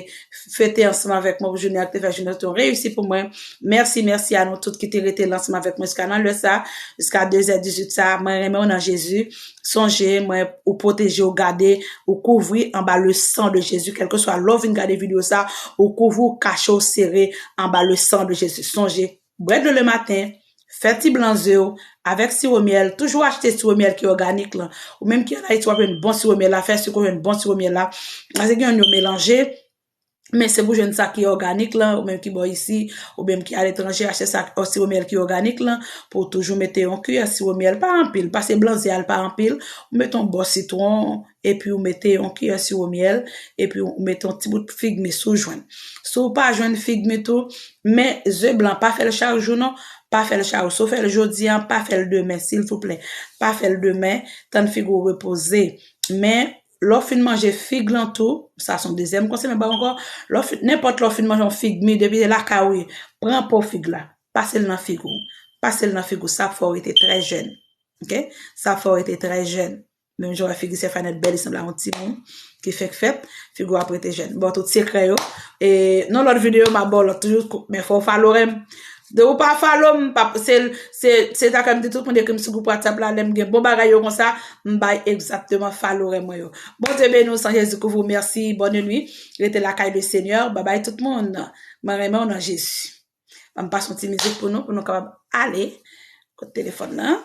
fete ansanm avèk mwen pou jounen an, ki te fè jounen an te yon reyisi pou mwen. Mèsi, mèsi a nou tout ki te rete la ansanm avèk mwen jiska nan lè sa, jiska de zè dizuit sa. Mwen renmen w nan Jezi. Sonje, mwen, ou pwoteje, ou gade, ou kouvri anba le sang de Jésus. Kèlkeswa lè w vin gade videyo sa, ou kouvri, ou kache, ou sere anba le sang de Jésus. Sonje, bwè dlo le maten, fè ti blan ze w avèk siwo myèl, toujou achte siwo myèl ki òganik lan. Ou menm ki ann Ayiti, w ap jwenn bon siwo myèl la, fè si w jwenn bon siwo myèl la. Paske gen youn yo melanje, men se pou jwenn sa ki òganik lan, ou menm ki bò isi, ou menm ki aletranje, achte sa, siwo myèl ki òganik lan, pou w toujou mete yon kiyè siwo myèl, pa anpil, paske blan ze a l pa anpil, ou mete yon bò sitwon, epi ou mete yon kiyè siwo myèl, epi ou mete yon ti bout fig mi si w jwenn. Si w pa jwenn fig mi tou, men ze blan, pa fè l chak jou non, pa fè l chak jou. Si w fè l jodi a, pa fè l demen, silvouplè. Pa fè l demen, tann figi w repoze. Men, lè w fin manje fig lan tou, sa se yon dezyèm konsèy mwen ba w ankò, lè w fin, nenpòt lè w fin manje yon fig mi, depi se lakay ou ye, pran po fig la, pase l nan figi w. Pase l nan figi w, sa ap fè w rete trè jèn. Oke? Sa ap fè w rete trè jèn. Menm jan w wè figi Stefanette bèl, li sanble a yon timoun ki fenk fèt, figi w ap rete jèn. Bon, tout sekrè yo. E nan lòt videyo, m ap ba w lòt toujou, men fò w follow m. De ou pa follow m, pa, se, se, se ta kè m di tout moun ekri m sou gwoup WhatsApp la, lè m gen bon bagay yo konsa, m bay egzakteman follow mwen yo. Bondye beni w, san Jezi kouvri w, mèsi, bonne nuit. Rete lakay le Senyè. Babay tout moun. Mwen renmen w nan Jezi. Ban m pase yon ti mizik pou nou, pou nou kapab ale kot telefòn nan.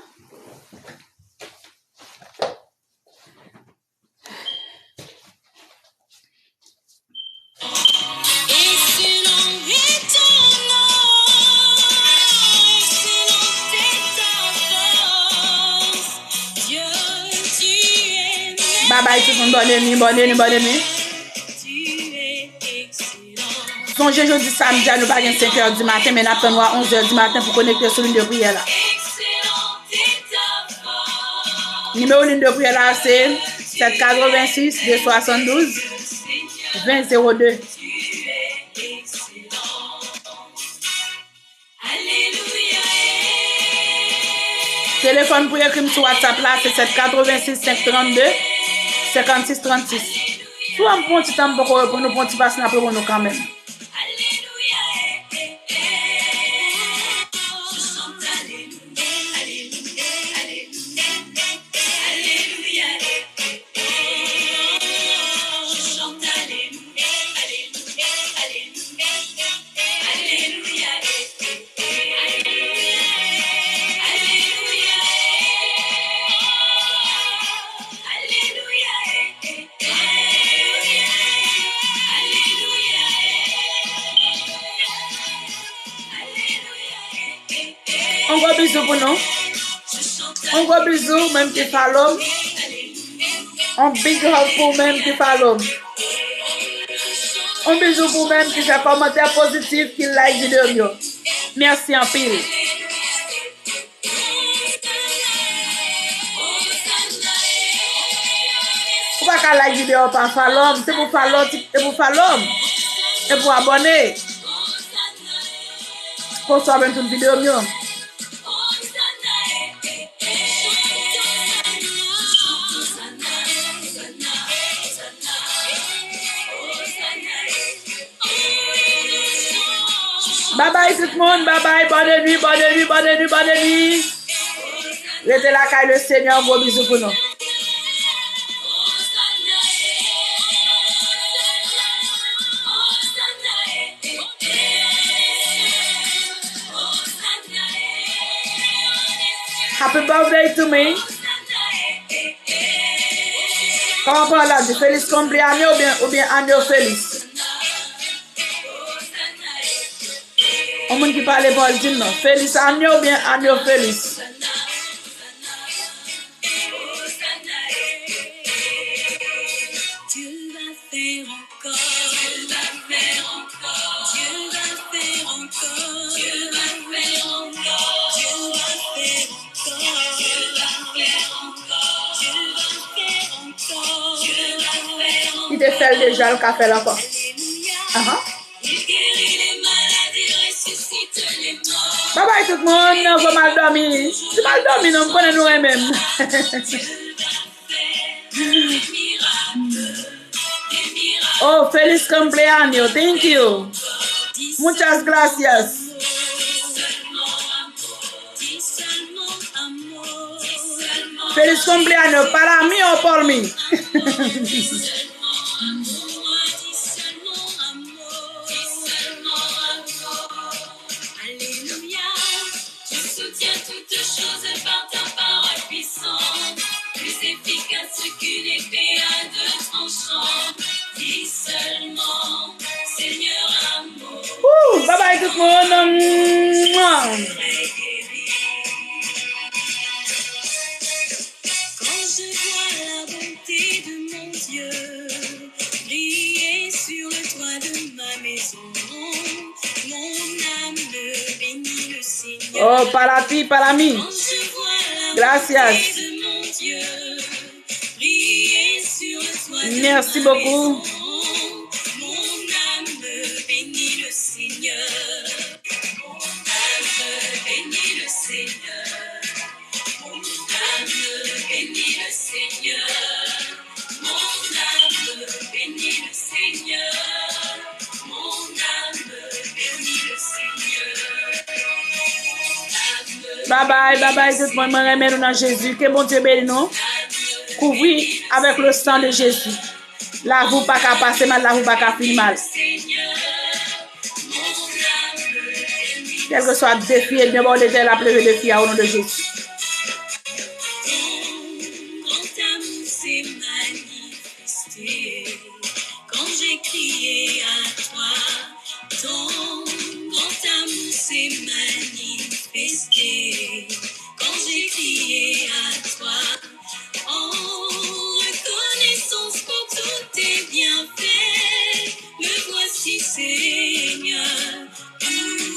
Babay tout moun, bonne nuit, bonne nuit, bonne nuit. Sonje jodi samdi a nou pa gen senk è di maten, men n ap tann w a onz è di maten pou konekte sou liy de priyè la. Nimewo liy de priyè la se sèt katrevensis de swasanndouz ven zewo de. Telefòn pou ekri m sou WhatsApp la se sèt katrevensis senk trannde senkannsis trannsis. Si w wè m pran ti tan m poko reponn ou, pran ti pas n ap reponn ou kanmenm. On gwo bizou pou nou. On gwo bizou, menm ki follow m. On big hug pou menm ki follow m. On bizou pou menm ki fè kòmantè pozitif, ki like videyo m yo. Mèsi anpil. Ou pa ka like videyo pa follow m. Se pou follow, se pou follow m. E pou abòne. Pou w sa jwenn tout videyo m yo. Babay tout moun, babay, bonne nuit, bonne nuit, bonne nuit, bonne nuit. Rete lakay le Senyè, gwo bizou pou nou. Happy birthday to me. Kòman pawòl la di? Feliz cumpleaños oubyen, oubyen año feliz? Yon moun ki pale pawòl di m non. Feliz año oubyen año feliz? Fè l deja, l ka fè l ankò. Ahan. Babay tout moun, fò m al dòmi. Si m al dòmi non, m konnen nou renmen m. Oh, feliz cumpleaños. Thank you. Muchas gracias. Feliz cumpleaños para mí o por mí. Alléluia, tu soutiens toutes choses par ta parole puissante, plus efficace qu'une épée à deux tranchants. Dis seulement, Seigneur amour. Ouh, bye bye tout moun. Mwa. Quand je vois la bonté de mon Dieu briller sur le toit de ma maison, mon âme bénit le Seigneur. Oh, para ti, para mí. Quand je vois la Gracias. Bonté de mon Dieu briller sur le toit de Merci ma beaucoup. Maison, mon âme bénit le Seigneur. Mon âme bénit le Seigneur. Mon âme bénit le Seigneur. Mon âme bénit le Seigneur. Mon âme bénit le Seigneur. Mon âme Bye bye, bye bye tout moun. Mwen renmen nou nan Jezi. Ke Bondye beni nou. Kouvri avèk le sang de Jésus. Lavi w pa ka pase mal, lavi w pa ka fin mal. Kèlkeswa defi, ènmi an ba w Letènèl ap leve defi a, o non de Jezi.